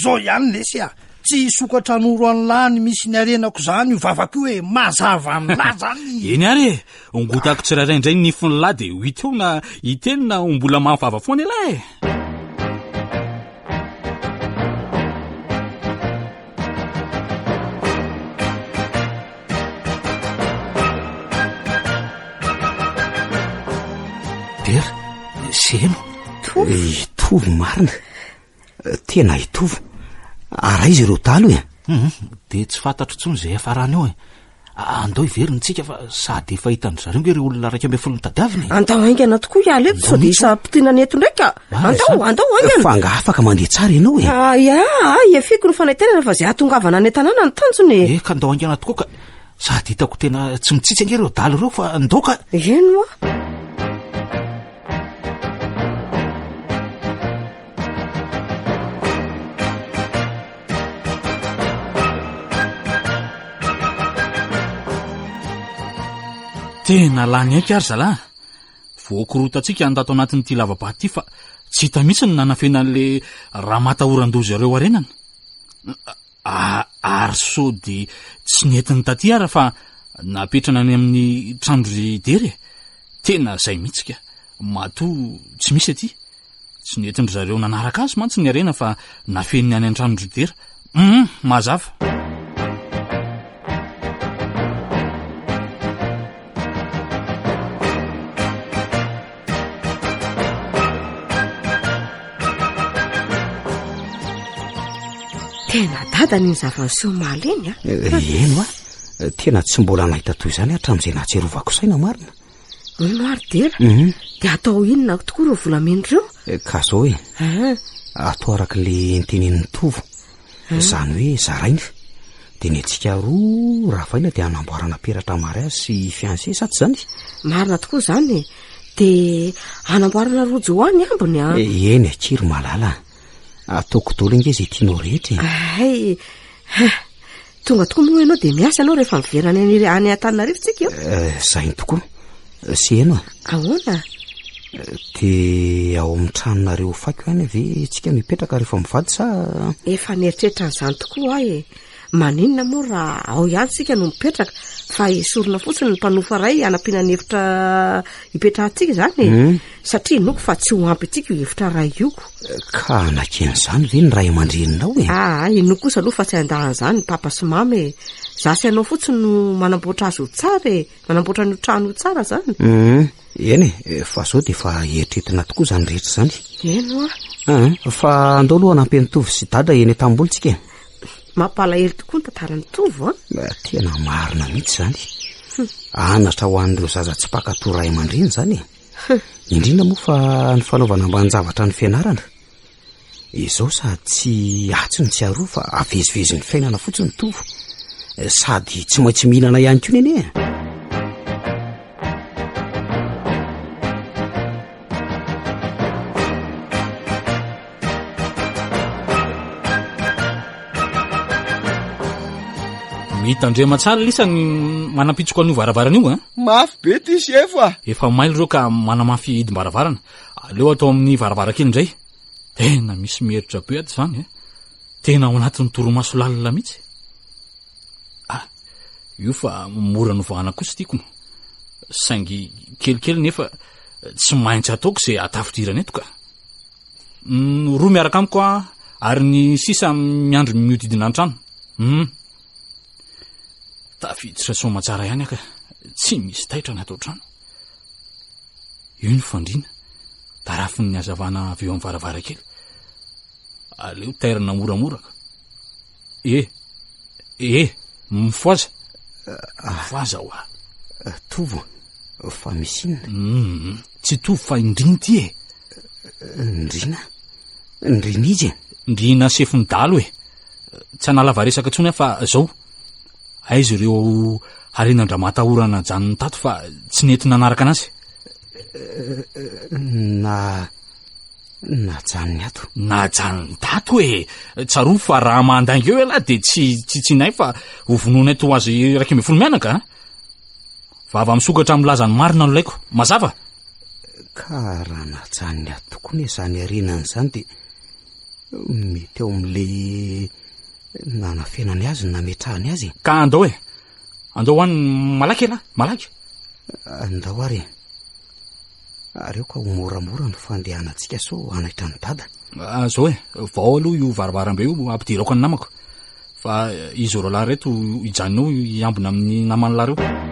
Zao ihany lesy a! Tsy hisokatra hanoro an'lah ny misy ny harenako zany io vavako io e! Mazava amin'lah zany! Eny ary e! Ongotako tsirairay indray ny nifin'lah dia ho hita eo na hiteny na ho mbola mafy vava foana ialahy e! Dera, Seno. Hitovy marina. Tena hitovy. Ary aiza ireo dalo e? Hum, dia tsy fantatro intsony izay hiafarany eo e. Andao hiverina isika fa sady efa hitan-dry zareo ange ireo olona 11 notadiavina e. Andao haingana tokoa hiala eto sao dia hisy hampitona ny eto indray ka. Andao, andao haingana. Fa angaha afaka mandeha tsara ianao e? Ah, ya, iafiko ny fanaintainana fa izay hahatongavana any an-tanàna ny tanjona e. Eh, ka andao haingana tokoa ka. Sady hitako tena tsy mitsitsy ange ireo dalo ireo fa ndao ka. Eny moa. Tena lany aika ary zalahy. Voakorotantsika ny tato anatin'ity lava-bato ity fa tsy hita mihitsy ny nanafenan'le ramatahoran-doza ireo harenana. Ary sao dia tsy nentiny taty ara fa napetrany any amin'ny tranon-dry Dera e! Tena zay mihitsy ka! Matoa tsy misy aty. Tsy nentin-dry zareo nanaraka azy mantsy ny harena fa nafeniny any an-tranon-dry Dera. Hum! Mazava. Tena dadany iny zava-niseho omaly iny a. Eny hoa, tena tsy mbola nahita toy izany hatramin'izay nahatsiarovako saina marina. Hono ary Dera, Mhm. dia atao inona tokoa ireo volamena ireo? Ka zao e, Ah, atao araka le nitenenin'i Tovo. Izany hoe zaraina. Dia ny antsika roa ravaina dia hanamboarana peratra mariazy sy fiancé sa tsy izany? Marina tokoa izany e. Dia hanamboarana rojo ho ahy ny ambiny an. Eny akia ry malala a. Ataoko daholo ange izay tianao rehetra e. Hay, ha, tonga tokoa moa ianao dia miasa ianao rehefa miverina any any Antananarivo tsika eo. Eh, Zainy tokoa. Seheno a. Ahoana? Dia ao amin'ny tranonareo hofaiko ihany ve tsika no hipetraka rehefa mivady sa? Efa nieritreritra an'izany tokoa aho e. Maninona moa raha ao ihany isika no mipetraka fa esorina fotsiny ny mpanofa iray hanampiana ny efitra hipetrahantsika izany e. Hmm. Satria inoako fa tsy ho ampy antsika io efitra iray io. Ka hanakian'izany ve ny ray aman-dreninao e? Aa, inoako kosa aloha fa tsy handà an'izany ny papa sy mama e. Za sy ianao fotsiny no manamboatra azy ho tsara e. Manamboatra an'io trano io tsara izany. Hmm. Eny e, fa zao dia efa eritreretina tokoa izany rehetra izany. Eny hoa. Aa, fa andao aloha hanampy an'i Tovo sy Dada eny an-tamboly tsika e. Mampalahelo tokoa ny tantaran'i Tovo an! Tena marina mihitsy izany. Anatra ho an'ireo zaza tsy mpankatò ray aman-dreny izany e. Indrindra moa fa ny fanaovana ambanin-javatra ny fianarana. Izao sady tsy atsy no tsy aroa fa avezivezin'ny fiainana fotsiny Tovo. Sady tsy maintsy mihinana ihany koa nene e. Mitandrema tsara lisa ny manampitsoko an'io varavarana io a. Mafy be ty sefo a. Efa mailo ireo ka manamafy hidim-baravarana. Aleo atao amin'ny varavarankely indray. Tena misy mieritra be ato izany e. Tena ao anatin'ny torimaso lalina mihitsy. Ah, io fa mora novahana kosa tiako. Saingy kelikely nefa tsy maintsy ataoko izay hatafidirana eto ka. Mm, roa miaraka amiko a, ary ny sisa miandry mihodidina ny trano. Mm. Tafiditra soamatsara ihany aka, tsy misy taitra ny ato an-trano. Io ny fandriana, tarafin'ny hazavana avy eo amin'ny varavarankely. Aleo tairina moramora ka. E, e, mifohaza. Mifohaza hoa. Tovo, fa misy inona? Mm, tsy Tovo fa i Ndrina ity e. Ndrina? Ndrina izy e? Ndrina sefon'ny dahalo e. Tsy hanalava resaka intsony aho fa zao. Aiza ireo harena-dRamatahorana najanony tato fa tsy nety nanaraka anazy? Na najanony ato. Najanony tato e! Tsarovy fa raha mandainga eo ialahy dia tsy tsitsinay fa ho vonoinay toa azy 11 mianaka a! Vava misokatra milaza ny marina no laiko. Mazava? Ka raha najanony ato tokoa anie izany harenany izany dia mety ao amin'ilay nanafenany azy no nametrahany azy e. Ka andao e! Andao ho any malaky ialahy, malaky! Andao ary e! Ary aoka ho moramora ny fandehanantsika sao hanaitra an'i Dada. Ah, zao e, vao aloha io varavarambe io ampidirako ny namako. Fa izy roalahy ireto hijanona eo hiambina amin'ny naman'ny lahy ireo.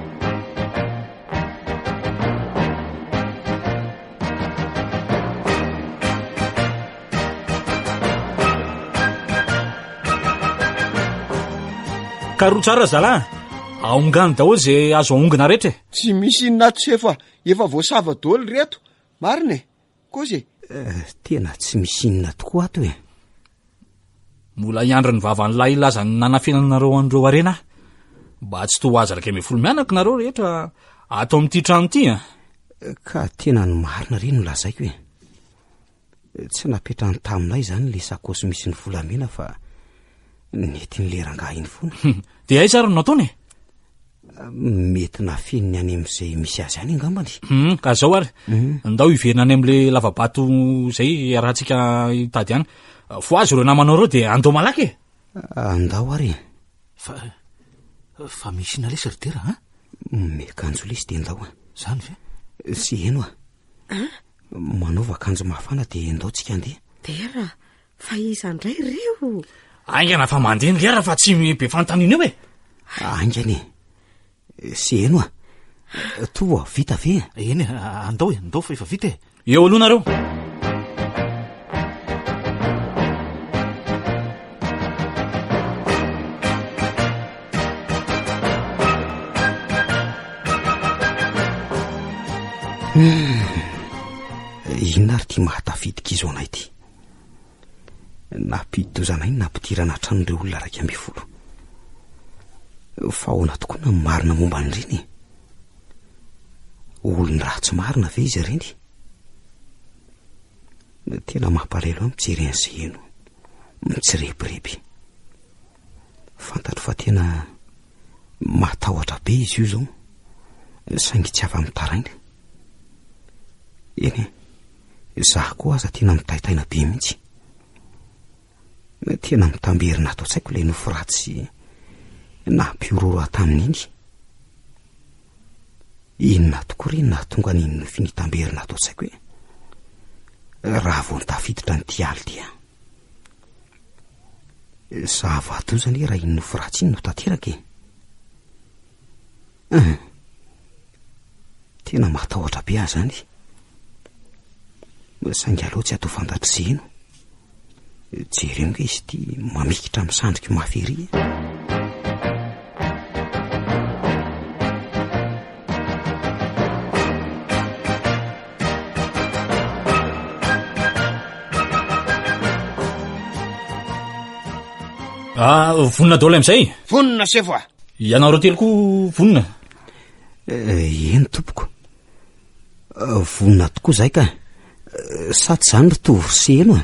Karoa tsara zalahy, aongano daholo izay azo aongona rehetra e. Tsy misy inona ato sefo a, efa voasava daholo ireto, marina e, kozy e. Eh, tena tsy misy inona tokoa ato e. Mbola hiandry ny vavan'ilay hilaza ny nanafenanareo an'ireo harena aho. Mba tsy toa azy 11 mianaka nareo rehetra ato amin'ity trano ity a. Ka tena ny marina re no lazaiko e. Tsy napetrany taminay izany ilay sakaosy misy ny volamena fa nentin'ilay rangahy iny foana. Dia aiza ary no nataony e? Mety nafeniny any amin'izay misy azy any angambany. Hmm, ka zao ary, hmm. ndao hiverina any amin'ilay lavabato izay iarahantsika hitady any. Fohazo ireo namanao ireo dia andao malaky e. Andao ary e. Fa fa misy inona lesy ry Dera a? Miakanjo lesy dia ndao a. Zany ve? Sy heno a. Manaova akanjo mafana dia ndao tsika andeha. Dera, fa iza indray ireo? Haingana fa mandeha ny lera fa tsy be fanontaniana eo e. Haingana e. Sy heno a. Toa vita ve? Eny e, andao e, andao fa efa vita e. Eo aloha nareo. Hmm. Inona ary ity mahatafidika izo anay ity? Nampidi-doza anay ny nampidirana hatrany ireo olona 11. Fa ahoana tokoa na marina momba an'ireny e? Olon-dratsy marina ve izy ireny? Tena mampalahelo ahy mijery an'izay heno mitsirebireby. Fantatro fa tena matahotra be izy io izao, saingy tsy afa-mitaraina. Eny e, izaho koa aza tena mitaitaina be mihitsy. Tena mitamberina ato an-tsaiko ilay nofy ratsy nampihorohoro ahy tamin'iny. Inona tokoa re no nahatonga an'iny nofy nitamberina ato an-tsaiko hoe raha vao tafiditra an'ity aly ity aho. Zava-doza anie raha iny nofy ratsy iny no tanteraka e. Hum. Tena matahotra be aho izany. Saingy aleo tsy atao fantatr'i Zeno. Jereo ange izy ity mamikitra amin'ny sandriko mafy ery e. Ah, vonona daholo amin'izay? Vonona sefo a! Ianareo telo koa vonona? Eh, eny tompoko. Eh, vonona tokoa zahay ka. Eh, sa tsy izany ry Tovo sy Heno a?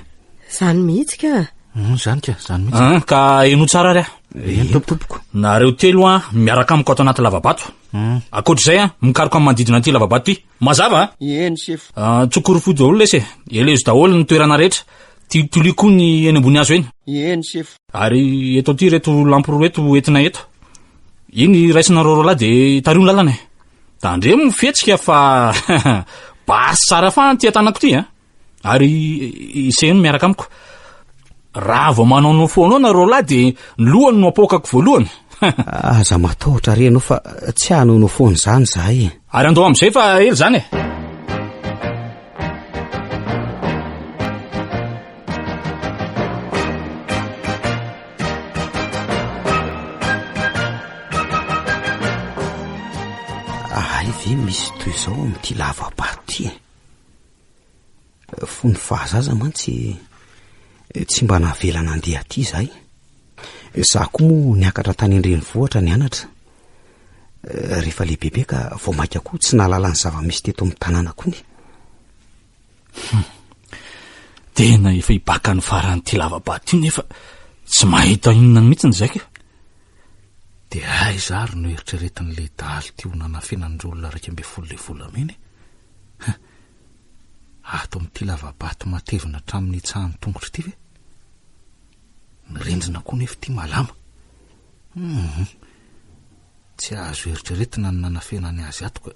Izany mihitsy ka. Hmm, izany ka, izany mihitsy. Ah, ka heno tsara ary aho. Eny tompoko. Nareo telo a, miaraka amiko ato anaty lavabato. Hmm. Ankoatr'izay a, mikaroka amin'ny manodidina an'ity lavabato ity. Mazava a? Eny sefo. Ah, tsokorofo daholo lesy e. Elezo daholo ny toerana rehetra. Tilitolio koa ny eny ambony hazo eny. Eny sefo. Ary eto aty ireto lampy roa ireto entina eto. Iny raisinareo roalahy dia tariho ny lalana e. Tandremo ny fihetsika fa basy tsara fa ity an-tanako ity a. Ary iseheno miaraka amiko. Raha vao manaonao foana ao nareo lahy dia ny lohany no apoakako voalohany. Aza matahotra re ianao fa tsy hanaonao foana izany izahay e. Ary andao amin'izay fa ela izany e. Hay ve misy toy izao amin'ity lava-bato ity e? Fony fahazaza mantsy tsy mba navela nandeha aty izahay. Izaho koa moa niakatra tany an-drenivohitra nianatra. Rehefa lehibebe ka vao mainka koa tsy nahalala ny zava-misy teto amin'ny tanàna koa ny. Hum. Tena efa hibaka ny faran'ity lava-bato ity nefa tsy mahita inona mihitsy ny zaika. Dia aiza ary no eritreretin'ilay dahalo ity ho nanafenan'ireo olona 11 ilay volamena e? Huh. Ato amin'ity lava-bato matevina hatramin'ny hitsahan'ny tongotro ity ve? Ny rindrina koa nefa ity malama. Hum. Tsy azo eritreretina ny nanafenany azy ato ka.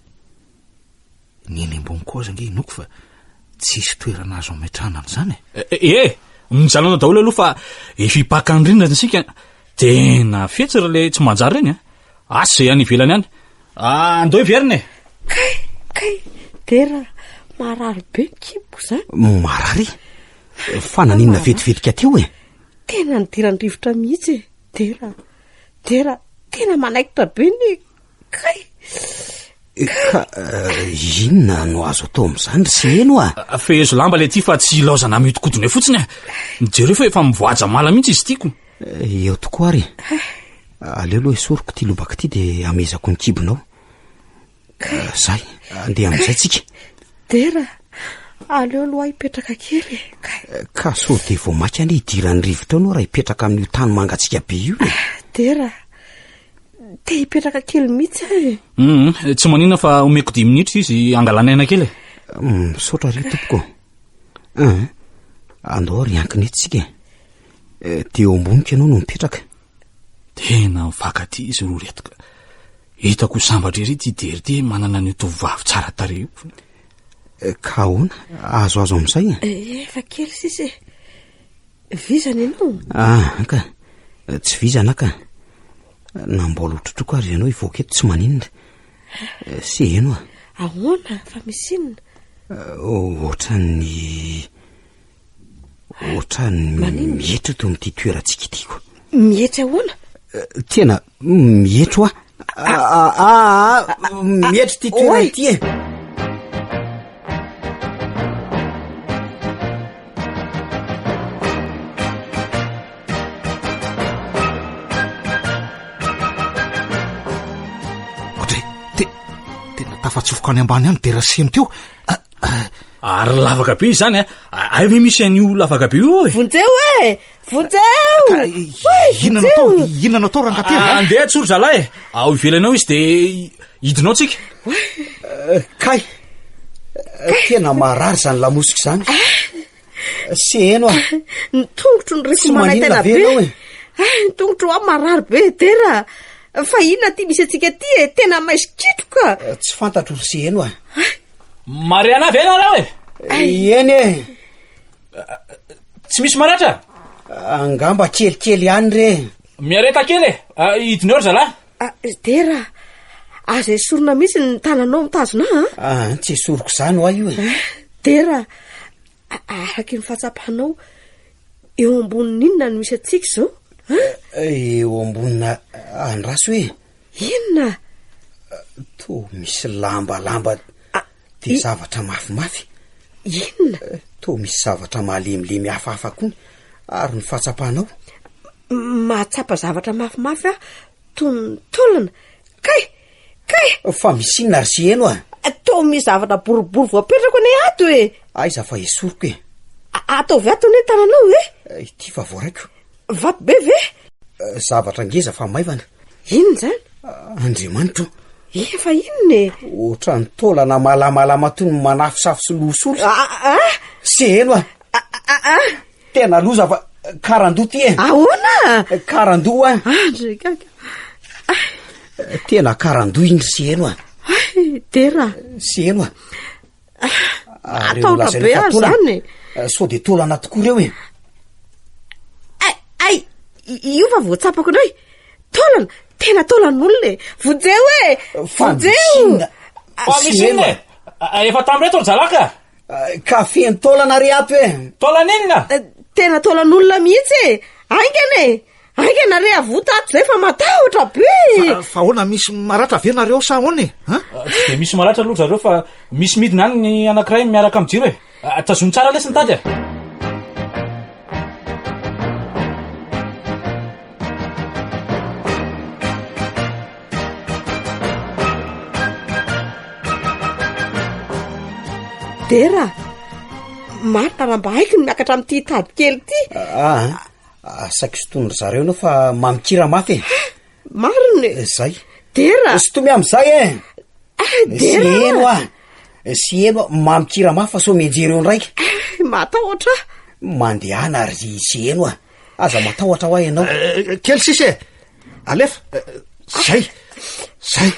Ny eny ambony koa aza ange inoako fa tsisy toerana azo ametrahana an'izany e. Eh, eh, mijanona daholo aloha fa efa hipaka ny rindrina isika. Tena fetsy ry le tsy manjary ireny a. Asa izay any ivelany any. Ah, andao hiverina e. Kay, kay, Dera, marary be ny kiboko izany. Marary? Fa naninona vetivetika teo e? Tena nidiran'ny rivotra mihitsy e, Dera. Dera, tena manaikitra be ny Kay! Ka eh, inona no azo atao amin'izany ry Seheno a? Ah, fehezo lamba le ty fa tsy ilaozana mihodinkodina eo fotsiny a. Jereo fa efa mivoaja mala mihitsy izy tiako. Eh, eo tokoa ary. Aleo aloha esoriko ity lobaka ity dia amezako ny kibonao. Eh, zay, andeha amin'izay tsika. Dera, aleo aloha hipetraka kely e. Kay. Ka sao dia vao mainka anie hidiran'ny rivotra eo anao raha hipetraka amin'io tany mangatsiaka be io e. Dera, Te hipetraka kely mihitsy aho e. Hum, tsy maninona fa omeko dimy minitra izy hangalana aina kely e. Mm, misaotra re tompoko. Hum, andao ary hiankina eto tsika e. Eh, dia eo amboniko ianao no mipetraka. Tena mifankatia izy roa ireto ka. Hitako ho sambatra ery ity Dery ity manana an'io tovovavy tsara tarehy io. Eh, ka ahoana? Azoazo amin'izay e? Eh, efa kely sisa e. Vizana ianao? Ah, anka. Tsy vizana ka. Na mbola ho trotroka ary ianao hivoaka eto tsy maninona. Sy heno a. Ahoana? Fa misy inona? Ohatran'ny ohatran'ny mietry eto amin'ity toerantsika ity ko. Mietry ahoana? Tena mietry hoa. Ah, ah, ah, mietry ity toerana ity e. Tafatsofoka any ambany any Dera sy Seno teo. Ary lavaka be izany a! Ay ve misy an'io lavaka be io e? Vonjeo e! Vonjeo! Inona no atao? Inona no atao rangahy telo? Andeha tsory zalahy e! Ao ivelany ao izy de hidina ao tsika. Kay! Tena marary izany lamosiko izany. Seheno a! Ny tongotro no reko Tsy maninona manaitaina ve be. ianao e? Ah, Ny tongotro aho marary be Dera. Fa inona ty misy antsika ty e? Tena maizikitroka. Tsy fantatro ry Seheno a. Mariana ve nareo e? Eny e! Tsy misy maratra? Angamba kelikely ihany re. Miareta kely e! Ah, Hidina eo ry zalahy. Ah, Dera, aza esorina mihitsy ny tananao mitazona ahy a. Ah, tsy esoriko izany hoa io e. Dera, araky ny fahatsapanao, eo ambonin'inona no misy antsika izao? Eo ambonina andraso e. Inona? Toa misy lambalamba de zavatra mafimafy. Inona? Toa misy zavatra malemilemy hafahafa koa ary ny fahatsapanao. Mahatsapa zavatra mafimafy aho toy ny taolana. Kay! Kay! Fa misy inona ry Siheno a? Toa misy zavatra boribory voapetrako anie ato e! Aiza fa esoriko e! Ataovy ato anie tananao e! Ity fa voaraiko. Vato be ve? Zavatra ngeza fa maivana. Inona izany? Andriamanitro. Efa inona e? Ohatran'ny taolana malamalama toy ny manafosafo sy losoly. Ah, ah! Seheno a! Ah, ah, ah! Tena loza fa karandoha ty e! Ahoana? Karandoha a! Andry gaga. Tena karandoha iny Seheno a! Ay, Dera. Seheno a! Atahotra be aho izany e. Sao dia taolana tokoa ireo e. Ay, ay, io fa voatsapako indray. Taolana, tena taolan'olona e. Vonjeo e! Vonjeo! Fa misy inona e? Efa tamy reto ry zalahy ka. Ka feno taolana re ato e. Taolana inona? Tena taolan'olona mihitsy e. Haingana e! Haingana re avota ato zay fa matahotra be e! Fa ahoana misy maratra ve nareo sa ahoana e? An? Tsy dia misy maratra aloha zareo fa misy midina any ny anankiray miaraka amin'ny jiro e. Tazomy tsara lesy ny tady e. Dera, marina raha mba haiko ny miakatra amin'ity tady kely ity. Ah, Asaiko sintomin-dry zareo ianao fa mamikira mafy e. Marina e. Zay. Dera. Sintomy amin'izay e. Ah, Dera. Sy heno ah. Sy heno ah, mamikira mafy fa sao mianjera eo ndraiky. Ah, matahotra aho. Mandehana ry sy heno ah. Aza matahotra hoa ianao. Eh, kely sisa e. Alefa. Eh, zay. Zay.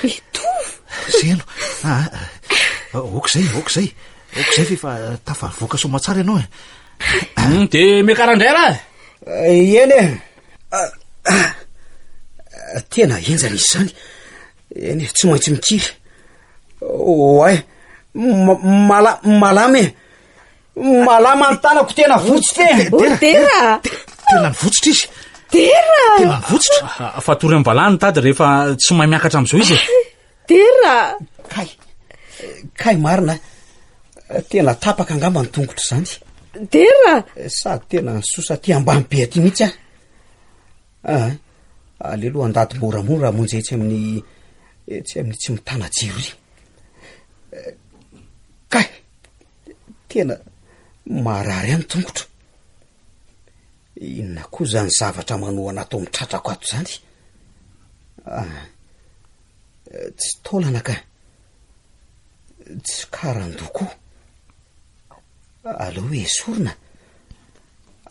Mitovy. Sy heno. Ah, ah. Ok zay, ok zay. Ok zay fa efa tafavoaka soamatsara ianao e. Hmm, de miakara indray raha e. Eny e. Ah, ah. Tena henjana izy izany. Eny e, tsy maintsy mikiry. Oay, mala, malama e. Malama ny tanako tena votsitra e. Oh, Dera. Tena nivotsitra izy. Dera. Tena nivotsitra. Ah, Fatory amin'ny valany tady rehefa tsy mahay miakatra amin'izao izy e. Dera. Kay, kay marina. Tena tapaka angamba ny tongotro izany. Dera. Sady tena nisosa aty ambany be aty mihitsy aho. Ah, aleo aloha handady moramora hamonjy etsy amin'ny etsy amin'ny tsy mitana jiro ry. Kay, tena marary ahy ny tongotro. Inona koa izany zavatra manohana ato amin'ny tratrako ato izany? Ah, tsy taolana ka. Tsy karandoha koa. Aleo esorina.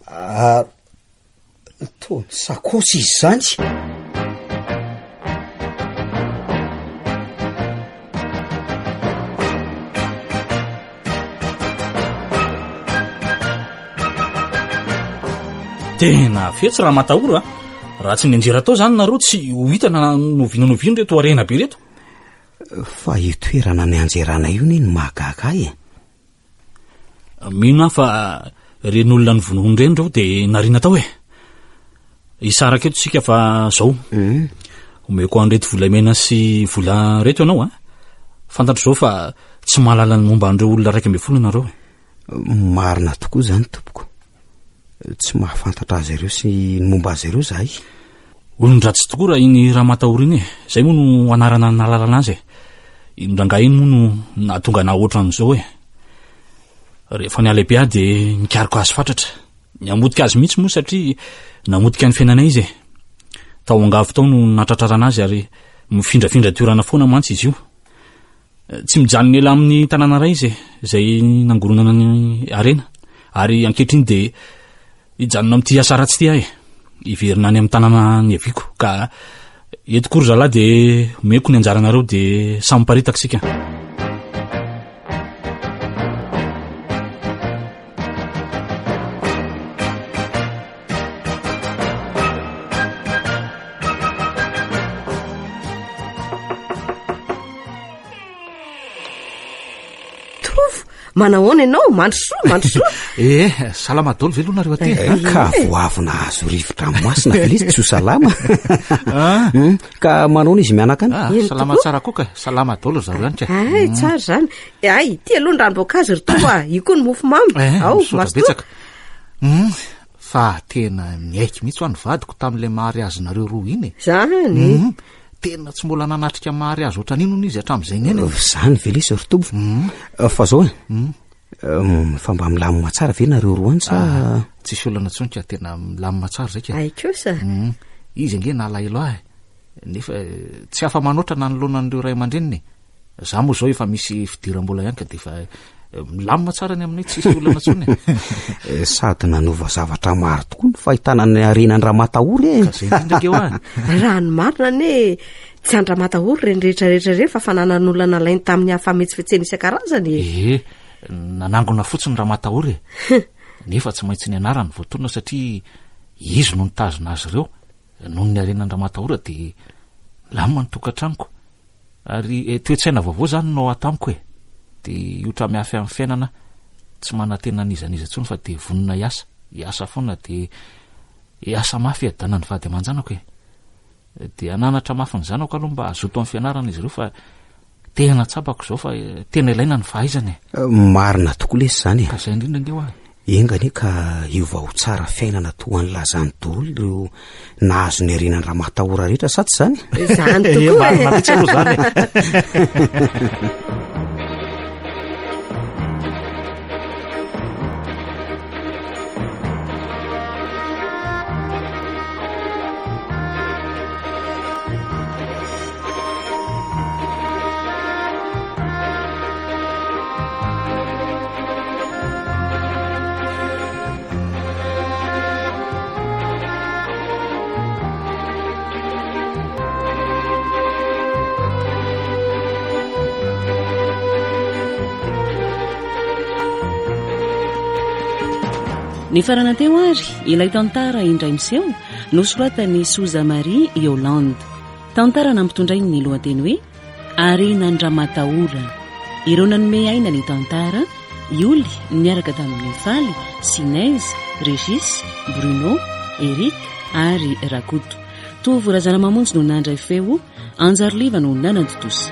Ah, toa ny sakaosy izy izany. Tena fetsy raha matahora a. Raha tsy nianjera tao zany nareo tsy ho hita na noviana noviana reto harena be reto. Fa io toerana nianjerana io anie no mahagaga ahy e. Mino aho fa ireny olona novonoina ireny ireo dia nariana tao e. Hisaraka eto isika fa zao. Mm. Omeko an'ireto volamena sy vola ireto ianao a. Fantatro izao fa tsy mahalala ny momba an'ireo olona 11 ianareo e. Marina tokoa izany tompoko. Tsy mahafantatra azy ireo sy ny momba azy ireo izahay. Olon-dratsy tokoa raha iny Ramatahora iny e. Izay moa no anarana nahalalana azy e. Iny rangahy iny moa no nahatonga anah ohatran'izao e. Rehefa nihalehibe aho dia nikaroka azy fatratra. Namotika azy mihitsy moa satria namotika ny fiainanay izy e. Tao Angavo tao no nahatratrarana azy ary mifindrafindra toerana foana mantsy izy io. Tsy mijanona ela amin'ny tanàna iray izy e, izay nangoronana ny harena. Ary ankehitriny dia hijanona amin'ity asa ratsy ity aho e. Hiverina any amin'ny tanàna niaviako ka eto koa ry zalahy dia omeko ny anjaranareo dia samy miparitaka isika. Tovo, manahoana ianao? Mandrosoa, mandrosoa. Eh, salama daholo ve aloha nareo aty? Eh, ka vao avy nahazo rivotra masina ve izy tsy ho salama? Ah. Hmm, ka manahoana izy mianaka any? Ah, Eny salama tokoa. tsara koa ka. Salama daholo ry zareo any ka. Ay, tsara izany. Ay, ity aloha ny ranom-boankazo ry Tovo a. Io koa ny mofo mamy. Eh, Ao, misaotra mazotoa. betsaka. Hmm, fa tena niaiky mihitsy hoa ny vadiko tamin'ilay mariazinareo roa iny e. Zany. Hmm, tena tsy mbola nanatrika mariazy ohatran'iny hono izy hatramin'izay niainany. Zany ve lesy ry Tovo? Fa zao e. Fa mba milamina tsara ve nareo roa any sa? Ah, tsisy olana intsony ka, tena milamina tsara zay ka. Ay kosa. Hmm, izy ange nalahelo ahy nefa eh, tsy afa-manoatra nanoloana an'ireo ray aman-dreniny e. Za moa zao efa misy fidiram-bola ihany ka de efa eh, milamina tsara ny aminay, tsisy olana intsony e. Eh, sady nanova zavatra maro tokoa ny fahitana ny harena an-dRamatahory e. Ka zay indrindra ange hoa. Raha ny marina anie tsy an-dRamatahory ireny rehetra rehetra ireny fa fananan'olona nalainy tamin'ny hafametsifetsena isan-karazany e. Ee, nanangona fotsiny Ramatahory e. Nefa tsy maintsy ny anarany voatonona satria izy no nitazona azy ireo. Noho ny harena an-dRamatahora dia milamina ny tokantranoko. Ary eh, toe-tsaina vaovao izany no ato amiko e. Dia hiotra mihafy amin'ny fiainana aho. Tsy manantena an'iza n'iza intsony fa dia vonona hiasa. Hiasa foana dia hiasa mafy hiadanan'ny vady aman-janako e. Dia hananatra mafy ny zanako aloha mba hazoto amin'ny fianarana izy ireo fa Tena tsapako izao fa tena ilaina ny fahaizana e. Marina tokoa lesy izany e. Ka izay indrindra ange hoa. Enga anie ka hiova ho tsara fiainana toa an'i Lazany daholo ireo nahazo ny harenan'i Ramatahora rehetra sa tsy izany? Izany tokoa e. Marina mihitsy aloha izany e. Nifarana teo ary ilay tantara indray miseho nosoratan'i Souza Marie Yolande. Tantara nampitondrainy ny lohateny hoe Harenan-dRamatahora. Ireo nanome aina ny tantara, Ioly niaraka tamin'i Faly, Sinez, Régis, Bruno, Eric ary Rakoto. Tovo Razanamamonjy no nandray feo, Anjariliva no nanantontosa.